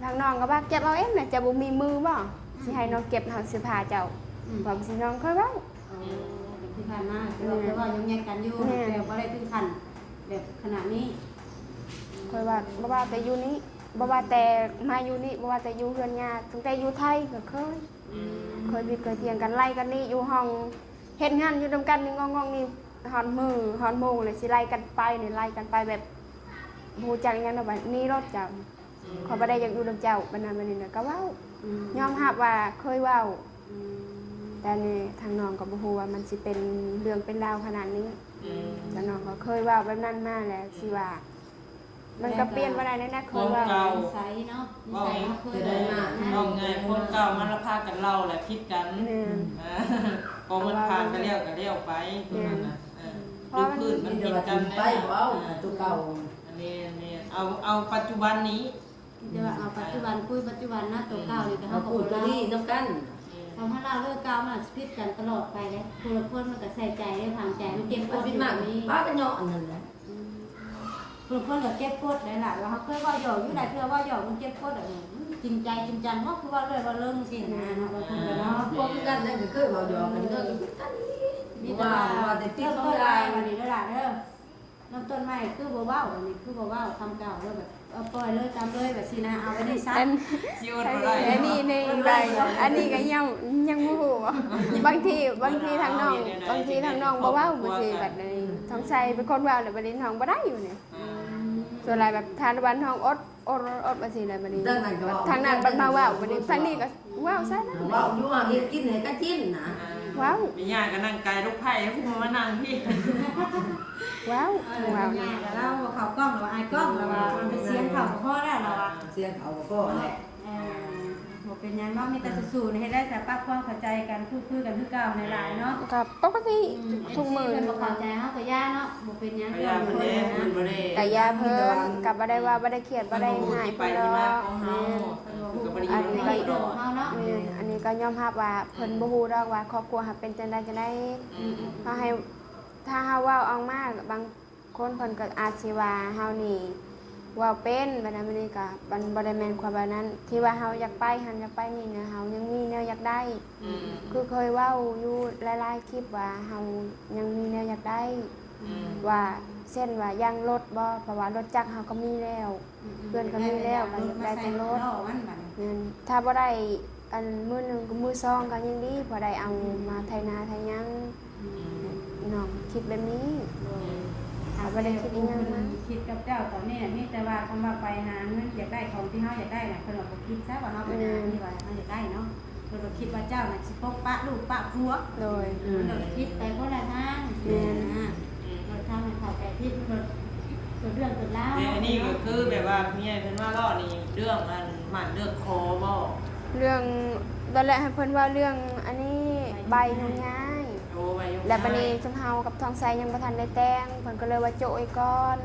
ທາງນ້ອງກໍວ່າ ເກັບເອົາເອງນະ ເຈົ້າບໍ່ມີມືບໍ່? ອືມ ຊິໃຫ້ນ້ອງເກັບເອົາເສື້ອຜ້າເຈົ້າ ອືມ ຄວາມຊິນ້ອງຂ້ອຍເວົ້າ. ໂອ້ ທີ່ຜ່ານມາ ແມ່ນ ຄືວ່າຍັງແຍກກັນຢູ່ ແມ່ນ ແຕ່ບໍ່ໄດ້ເຖິງຂັ້ນແບບຂະໜາດນີ້. ຂ້ອຍວ່າ ບໍ່ວ່າແຕ່ຢູ່ນີ້ ບໍ່ວ່າແຕ່ມາຢູ່ນີ້ ບໍ່ວ່າແຕ່ຢູ່ເຮືອນຍ່າ ຕັ້ງແຕ່ຢູ່ໄທກໍເຄີຍ ເຄີຍຜິດເຄີຍຖຽງກັນ ໄລ່ກັນໜີຢູ່ຫ້ອງ ເຮັດງານຢູ່ນຳກັນນີ້ ງອກໆນີ້ ຮອດມື້ຮອດໂມງແລ້ວຊິໄລ່ກັນໄປນີ້ ໄລ່ກັນໄປແບບ ບໍ່ຮູ້ຈັກອີ່ຫຍັງນຳ ໜີໂລດເຈົ້າ ຂ້ອຍບໍ່ໄດ້ຢາກຢູ່ນຳເຈົ້າ ບາດນັ້ນບາດນີ້ນະ ກໍເວົ້າ ຍອມຮັບວ່າເຄີຍເວົ້າ ແຕ່ນີ້ທາງນ້ອງກໍບໍ່ຮູ້ວ່າມັນຊິເປັນເລື່ອງເປັນລາວຂະໜາດນີ້ ທາງນ້ອງກໍເຄີຍເວົ້າແບບນັ້ນມາແຫຼະ ຊິວ່າ ມັນກໍປ່ຽນບໍ່ໄດ້ແນວ ຄວາມເກົ່າ ເວົ້າ ເວົ້າງ່າຍ ຄົນເກົ່າມັນລະພາກັນເລົ່າແຫຼະຜິດກັນ ເພາະມັນຜ່ານໄປແລ້ວກໍແລ້ວໄປ ຕົວນັ້ນນະ ເອີ ເພາະວ່າມັນ ຄືພື້ນມັນຜິດກັນໄປ ເວົ້າຕົວເກົ່າ ແມ່ນໆ ເອົາ ເອົາປັດຈຸບັນນີ້ ແຕ່ວ່າເອົາປັດຈຸບັນ ຄຸຍປັດຈຸບັນນະ ຕົວເກົ່ານີ້ກໍເຮົາກໍບໍ່ເລົ່ານຳກັນ ເພາະເຮົາເລົ່າເລື່ອງເກົ່າມັນຊິຜິດກັນຕະຫຼອດໄປເດ້ ຜູ້ລາງຄົນມັນກໍໃສ່ໃຈເດ້ ຝັງໃຈ ມັນເກັບກົດຢູ່ ກໍເຍາະອັນນັ້ນແຫຼະ ບາງຄົນກໍເກັບກົດໄດ້ລະ ວ່າເຮົາເຄີຍເວົ້າຢອກຢູ່ຫຼາຍເທື່ອ ເວົ້າຢອກມັນເກັບກົດ ອື ຈິງໃຈຈິງຈັງບໍ່ ຄືເວົ້າເລື້ອຍເວົ້າເລີງຊີ້ນະເນາະ ບາງຄົນກໍເນາະ ພວກຄືກັນນັ້ນກໍເຄີຍເວົ້າຢອກກັນເນາະ ກໍຄືກັນ ມີແຕ່ວ່າວ່າແຕ່ຕິດເລື່ອງຕົ້ນໃໝ່ບັດນີ້ເດີຫຼາເດີ ເລີ່ມຕົ້ນໃໝ່ຄືບໍ່ເວົ້າ ອັນນີ້ຄືບໍ່ເວົ້າ ຄຳເກົ່າເລີຍ ແບບ ເອົາ ປ່ອຍເລີຍ ຕາມເລີຍ ແບບຊີ້ນະ ເອົາໄວ້ໃນຊັ້ນ ຊິອົດບໍ່ໄດ້ ອັນນີ້ໃນໃນ ອັນນີ້ກໍຍັງ ຍັງບໍ່ຮູ້ ບາງທີ ບາງທີທາງນ້ອງ ບາງທີທາງນ້ອງບໍ່ເວົ້າ ບາງທີບັດນີ້ ສົງໄສເປັນຄົນເວົ້າແລ້ວ ບັດນີ້ນ້ອງບໍ່ໄດ້ຢູ່ນີ້ ສ່ວນຫຼາຍແບບ ຖ້າວ່ານ້ອງອົດ ອົດ ອົດ ອົດ ວ່າຊີ້ແຫຼະ ບັດນີ້ ທາງນັ້ນບັດມາເວົ້າ ບັດນີ້ທາງນີ້ກໍເວົ້າໃສ່ນະ ເວົ້າຢູ່ວ່າເຮັດກິນໃຫ້ກະກິນນະ ເວົ້າ ແມ່ຍ່າກໍນັ່ງກາຍລູກໄຜ່ ຄືມານັ່ງພີ້ ເວົ້າ ເອີ ເວົ້າ ແມ່ຍ່າກໍລາວບໍ່ເຂົ້າກ້ອງ ລາວອາຍກ້ອງ ລາວວ່າ ສຽງເຂົາກໍພໍແລ້ວ ລາວວ່າ ສຽງເຂົາກໍພໍແຫຼະ ເອີ ບໍ່ເປັນຫຍັງເນາະ ມີແຕ່ສູ້ໆ ເຮັດໄດ້ແຕ່ປັບຄວາມເຂົ້າໃຈກັນ ພູດຄຸຍກັນຄືເກົ່າ ຫຼາຍໆເນາະ ກໍປົກກະຕິ ອືມ ທຸກມື້ ເອັຟຊີ ເພິ່ນບໍ່ເຂົ້າໃຈເຮົາກໍຢ່າເນາະ ບໍ່ເປັນຫຍັງ ຢ່າເພິ່ນ ກໍຢ່າເພິ່ນ ກໍບໍ່ໄດ້ວ່າ ບໍ່ໄດ້ຄຽດ ບໍ່ໄດ້ຮ້າຍເພິ່ນດອກ ແມ່ນ ອັນນີ້ກໍຍອມຮັບວ່າ ເພິ່ນບໍ່ຮູ້ດອກວ່າຄອບຄົວເຮົາເປັນຈັ່ງໃດຈັ່ງໃດ ເຮົາໃຫ້ ຖ້າເຮົາເວົ້າອອກມາ ບາງ ຄົນເພິ່ນກໍອາດຊິວ່າເຮົານີ້ເວົ້າເປັນ ແບບນັ້ນແບບນີ້ ກໍມັນບໍ່ໄດ້ແມ່ນຄວາມແບບນັ້ນ ທີ່ວ່າເຮົາຢາກໄປຫັ້ນຢາກໄປນີ້ນະ ເຮົາຍັງມີແນວຢາກໄດ້ ອືມ ຄືເຄີຍເວົ້າຢູ່ຫຼາຍໆຄລິບວ່າເຮົາຍັງມີແນວຢາກໄດ້ ອືມ ວ່າ ເຊັ່ນວ່າຢ່າງລົດບໍ ເພາະວ່າລົດຈັກເຮົາກໍມີແລ້ວ ອືມ ເຮືອນກໍມີແລ້ວ ກໍຢາກໄດ້ແຕ່ລົດ ແມ່ນ ຖ້າບໍ່ໄດ້ ອັນ ມືໜຶ່ງ ມືສອງ ກໍຍັງດີ ພໍໄດ້ເອົາມາໄຖນາໄຖຫຍັງ ອືມ ນ້ອງຄິດແບບນີ້ ໂດຍ ເຮົາບໍ່ໄດ້ຄິດອີ່ຫຍັງມາ ຄິດກັບເຈົ້າຕອນນີ້ນະ ມີແຕ່ວ່າຄຳວ່າໄປຫາເງິນ ຢາກໄດ້ຂອງທີ່ເຮົາຢາກໄດ້ນະ ເພິ່ນວ່າບໍ່ຄິດຊະ ວ່າເຮົາໄປຫາ ອືມ ທີ່ວ່າເຮົາຢາກໄດ້ເນາະ ເພິ່ນວ່າຄິດວ່າເຈົ້ານະຊິປົກປະລູກປະຜົວ ໂດຍ ເພິ່ນວ່າຄິດໄປຄົນລະທາງ ແມ່ນ ນະ ອືມ ໂດຍທຳໃຫ້ເຂົ້າໃຈຜິດ ໂດຍ ໂດຍເລື່ອງໂດຍລາວ ແຕ່ອັນນີ້ກໍຄືແບບວ່າຜູ້ໃຫຍ່ເພິ່ນມາເວົ້ານີ້ ເລື່ອງອັນໝັ້ນເລື່ອງຂໍບໍ? ເລື່ອງ ຕອນແລກໃຫ້ເພິ່ນເວົ້າເລື່ອງອັນນີ້ ໃບໂຍກຍ້າຍ ໂອ້ ໃບໂຍກຍ້າຍ ແລ້ວບາດນີ້ຊຸມເຮົາກັບທອງໄຊຍັງບໍ່ທັນໄດ້ແຕ່ງ ເພິ່ນກໍເລີຍວ່າໂຈະໄວ້ກ່ອນ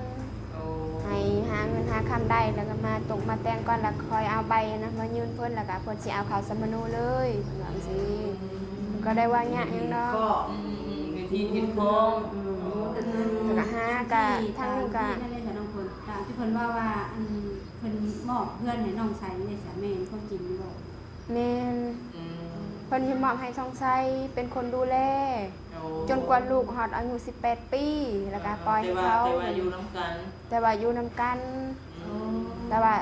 ໂອ້ ໃຫ້ຫາເງິນຫາຄຳໄດ້ ແລ້ວກໍມາຕົກມາແຕ່ງກ່ອນ ແລ້ວຄ່ອຍເອົາໃບອັນນັ້ນມາຍື່ນເພິ່ນ ແລ້ວກໍເພິ່ນຊິເອົາເຂົ້າສຳມະໂນເລີຍ ເພິ່ນວ່າຈັ່ງຊີ້ ອືມ ກໍໄດ້ວ່າຍາກຫຍັງດອກ ອືມໆໆ ເຮັດທີ່ເຮັດຂອງ ອືມ ແລ້ວກໍຫາ ກະທາງນີ້ກະ ຕາມທີ່ເພິ່ນເວົ້າວ່າ ອັນ ເພິ່ນມອບເຮືອນໃຫ້ນ້ອງໄຊນີ້ຊະ ແມ່ນຄວາມຈິງຢູ່ບໍ່? ແມ່ນ ອືມ ເພິ່ນຊິມອບໃຫ້ທອງໄຊເປັນຄົນດູແລ ໂອ້ ຈົນກວ່າລູກຮອດອາຍຸສິບແປດປີ ແລ້ວກໍປ່ອຍໃຫ້ເຂົາ ແຕ່ວ່າ ແຕ່ວ່າຢູ່ນຳກັນ ແຕ່ວ່າຢູ່ນຳກັນ ອືມ ໂອ້ ແຕ່ວ່າ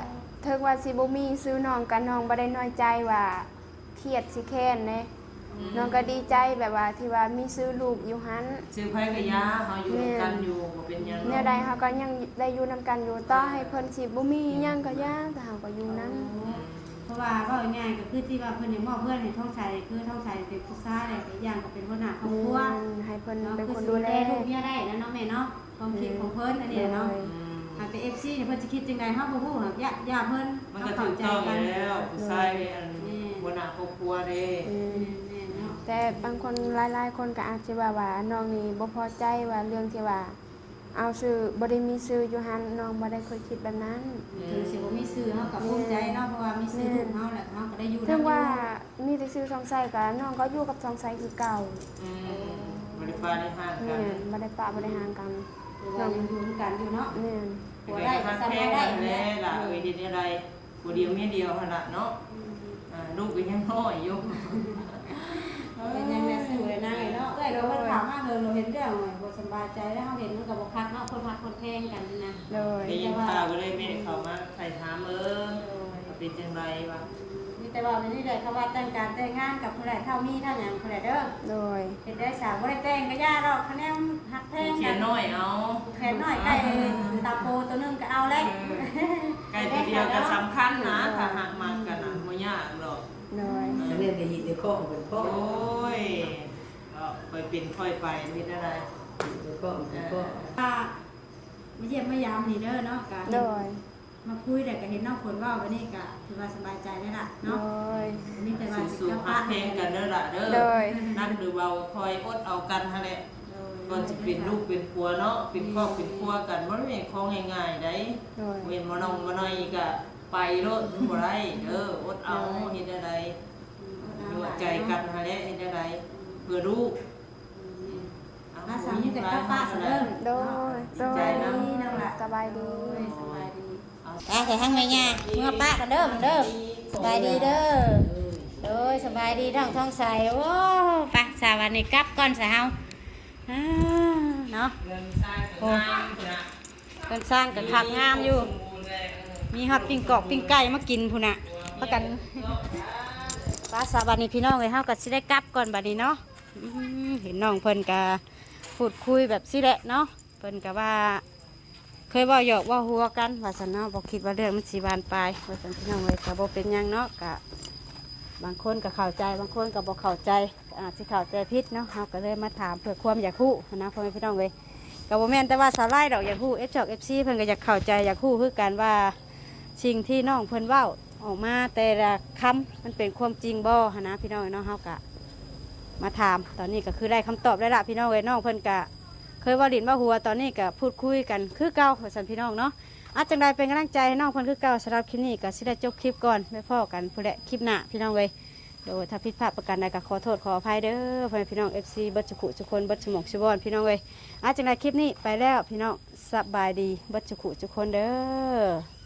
ເຖິງວ່າຊິບໍ່ມີຊື່ນ້ອງ ກໍນ້ອງບໍ່ໄດ້ນ້ອຍໃຈວ່າ ຄຽດຊິແຄ້ນເດ້ ອືມ ນ້ອງກໍດີໃຈແບບວ່າທີ່ວ່າມີຊື່ລູກຢູ່ຫັ້ນ ຊື່ໃຜກໍຢ່າ ເຮົາຢູ່ນຳກັນຢູ່ ແມ່ນ ບໍ່ເປັນຫຍັງດອກ ແນວໃດເຮົາກໍຍັງໄດ້ຢູ່ນຳກັນຢູ່ ຕໍ່ໃຫ້ເພິ່ນຊິບໍ່ມີຫຍັງກໍຢ່າ ແຕ່ເຮົາກໍຢູ່ນຳ ອືມ ເພາະວ່າເວົ້າງ່າຍໆ ກໍຄືທີ່ວ່າເພິ່ນຢາກມອບເຮືອນໃຫ້ທອງໄຊ ຄືທອງໄຊເປັນຜູ້ຊາຍ ແລ້ວກໍອີກຢ່າງກໍເປັນຫົວໜ້າຄອບຄົວ ແມ່ນ ໃຫ້ເພິ່ນເນາະ ເປັນຄົນດູແລ ຄືຊິດູແລລູກເມຍໄດ້ນະເນາະແມ່ເນາະ ຄວາມຄິດຂອງເພິ່ນອັນນີ້ເນາະ ໂດຍ ຫາກແຕ່ ເອັຟຊີ ເພິ່ນຊິຄິດຈັ່ງໃດເຮົາບໍ່ຮູ້ ຫາກຢ່າ ຢ່າເພິ່ນ ມັນກໍຖືກຕ້ອງຢູ່ແລ້ວ ຜູ້ຊາຍອັນ ແມ່ນ ຫົວໜ້າຄອບຄົວເດ້ ແມ່ນ ແມ່ນເນາະ ແຕ່ບາງຄົນ ຫຼາຍໆຄົນກໍອາດຊິວ່າ ວ່ານ້ອງນີ້ບໍ່ພໍໃຈວ່າເລື່ອງທີ່ວ່າ ເອົາຊື່ ບໍ່ໄດ້ມີຊື່ຢູ່ຫັ້ນ ນ້ອງບໍ່ໄດ້ເຄີຍຄິດແບບນັ້ນ ອືມ ເຖິງຊິບໍ່ມີຊື່ເຮົາກໍພູມໃຈເນາະ ເພາະວ່າມີຊື່ລູກເຮົາ ແລ້ວເຮົາກໍໄດ້ຢູ່ນຳ ເຖິງວ່າ ມີແຕ່ຊື່ທອງໄຊ ກໍນ້ອງກໍຢູ່ກັບທອງໄຊຄືເກົ່າ ອືມ ບໍ່ໄດ້ປະໄດ້ຫ່າງກັນ ແມ່ນ ບໍ່ໄດ້ປະບໍ່ໄດ້ຫ່າງກັນ ຄືວ່າຍັງຢູ່ນຳກັນຢູ່ເນາະ ແມ່ນ ຜົວໄດ້ກໍຊ່ຳເຮົາໄດ້ຫັ້ນແຫຼະ ຫຼ້າເອີຍ ເຮັດແນວໃດ ຜົວດຽວເມຍດຽວຫັ້ນລະເນາະ ອືມ ອ່າ ລູກກໍຍັງນ້ອຍຢູ່ ເປັນຫຍັງແດ່ ສູ້ແດ່ນາງເອີຍເນາະ. ເອື້ອຍກໍເພິ່ນຖາມມາເຮີ ເຫັນເລື່ອງບໍ່ສະບາຍໃຈ ແລ້ວເຮົາເຫັນມັນກໍບໍ່ຄັກເນາະ ຄົນຮັກຄົນແພງກັນນະ. ໂດຍ ໄດ້ຍິນຂ່າວກໍເລີຍແມ່ເຂົ້າມາຖ່າຍຖາມເບິ່ງ ໂດຍ ວ່າເປັນຈັ່ງໃດວະ. ມີແຕ່ເວົ້າແນວນີ້ແຫຼະ ຄຳວ່າແຕ່ງການແຕ່ງງານກັບຜູ້ໃດເທົ່າມີເທົ່າຫຍັງຜູ້ໃດເດີ. ໂດຍ ເຮັດໄດ້ສາ ບໍ່ໄດ້ແຕ່ງກໍຢ່າດອກ ຄະແນນຮັກແພງກັນ ຜູ້ຂຽນນ້ອຍເອົາ ແຂນນ້ອຍໃກ້ຕາໂປຕົວໜຶ່ງກໍເອົາແລ້ວ. ເອີ ໃກ້ຕົວດຽວກໍສຳຄັນນະ ຖ້າຮັກມັກກັນນະ ບໍ່ຍາກດອກ. ໂດຍ ອັນນີ້ກໍຍິນແຕ່ເຄາະເປັນເຄາະ. ໂອ້ຍ ເນາະ ຄ່ອຍເປັນຄ່ອຍໄປ ເຮັດແນວໃດ ເປັນເຄາະເປັນເຄາະ. ອ່າ ມາຢ້ຽມມາຢາມນີ້ເດີເນາະ ກະ ໂດຍ ມາຄຸຍແລ້ວກະເຫັນນ້ອງຝົນເວົ້າ ບັດນີ້ກະຖືວ່າສະບາຍໃຈແລ້ວລະເນາະ. ໂດຍ ມີແຕ່ວ່າຊິກັບປະ ຮັກແພງກັນເດີລະເດີ. ໂດຍ ໜັກຫຼືເບົາກໍຄ່ອຍອົດເອົາກັນຫັ້ນແຫຼະ. ໂດຍ ກ່ອນຊິເປັນລູກເປັນຜົວເນາະ ເປັນຄອບເປັນຄົວກັນ ບໍ່ແມ່ນຂອງງ່າຍໆໃດ. ໂດຍ ເວັ້ນມານ້ອງມານ້ອຍກະໄປໂລດ ມັນບໍ່ໄດ້ເດີ. ອົດເອົາ ເຮັດແນວໃດ ຢູ່ໃຈກັນຫັ້ນແຫຼະ ເຮັດແນວໃດເພື່ອລູກ. ອາ ສາມີແຕ່ກັບປະຊະເດີ. ໂດຍ ດີໃຈນຳ ສະບາຍດີ ສະບາຍດີ. ໄປ ໄປທາງແມ່ຍ່າ ເມືອປະກັນເດີ ເດີ. ສະບາຍດີເດີ. ໂດຍ ສະບາຍດີນ້ອງທອງໃສ. ໂອ້ ໄປ ສາວານີ້ກັບກ່ອນຊະເຮົາ. ອ່າ ເນາະ ໂອ້ ເຮືອນຊານກໍຄັກງາມຢູ່ ມີຮອດປີ້ງກອກປີ້ງໄກ່ມາກິນພຸ້ນນະ ພາກັນ. ໄປ ສາວານີ້ພີ່ນ້ອງເອີຍ ເຮົາກໍຊິໄດ້ກັບກ່ອນບັດນີ້ເນາະ. ອືມ ເຫັນນ້ອງເພິ່ນກະພູດຄຸຍແບບຊີ້ແຫຼະເນາະ ເພິ່ນກະວ່າເຄີຍເວົ້າຫຍອກເວົ້າຫົວກັນວ່າຊັ້ນເນາະ ບໍ່ຄິດວ່າເລື່ອງມັນຊິບານປາຍວ່າຊັ້ນພີ່ນ້ອງເອີຍ. ກະບໍ່ເປັນຫຍັງເນາະ ກະບາງຄົນກະເຂົ້າໃຈ ບາງຄົນກະບໍ່ເຂົ້າໃຈ ອາດຊິເຂົ້າໃຈຜິດເນາະ. ເຮົາກະເລີຍມາຖາມເພື່ອຄວາມຢາກຮູ້ຫັ້ນນະ ພໍ່ແມ່ພີ່ນ້ອງເອີຍ. ກະບໍ່ແມ່ນແຕ່ວ່າສາວໄລດອກຢາກຮູ້ ເອັຟຊີ ເອັຟຊີ ເພິ່ນກະຢາກເຂົ້າໃຈ ຢາກຮູ້ຄືກັນວ່າ ສິ່ງທີ່ນ້ອງເພິ່ນເວົ້າອອກມາແຕ່ລະຄຳ ມັນເປັນຄວາມຈິງບໍ່ຫັ້ນນະພີ່ນ້ອງເນາະ. ເຮົາກະມາຖາມ ຕອນນີ້ກະຄືໄດ້ຄຳຕອບແລ້ວລະພີ່ນ້ອງເອີຍ. ນ້ອງເພິ່ນກະເຄີຍເວົ້າຫຼິ້ນເວົ້າຫົວ ຕອນນີ້ກະພູດຄຸຍກັນຄືເກົ່າວ່າຊັ້ນພີ່ນ້ອງເນາະ. ອາ ຈັ່ງໃດເປັນກຳລັງໃຈໃຫ້ນ້ອງເພິ່ນຄືເກົ່າ. ສຳລັບຄລິບນີ້ກະຊິໄດ້ຈົບຄລິບກ່ອນ ໄວ້ພໍ້ກັນພຸ້ນແຫຼະຄລິບໜ້າພີ່ນ້ອງເອີຍ. ໂດຍ ຖ້າຜິດພາດປະການໃດກະຂໍໂທດຂໍອະໄພເດີ ພໍ່ແມ່ພີ່ນ້ອງ ເອັຟຊີ ເບິດສູ່ຄູ່ສູ່ຄົນ ເບິດສູ່ໝ່ອງສູ່ບ່ອນພີ່ນ້ອງເອີຍ. ອາ ຈັ່ງໃດຄລິບນີ້ໄປແລ້ວພີ່ນ້ອງ ສະບາຍດີເບິດສູ່ຄູ່ສູ່ຄົນເດີ.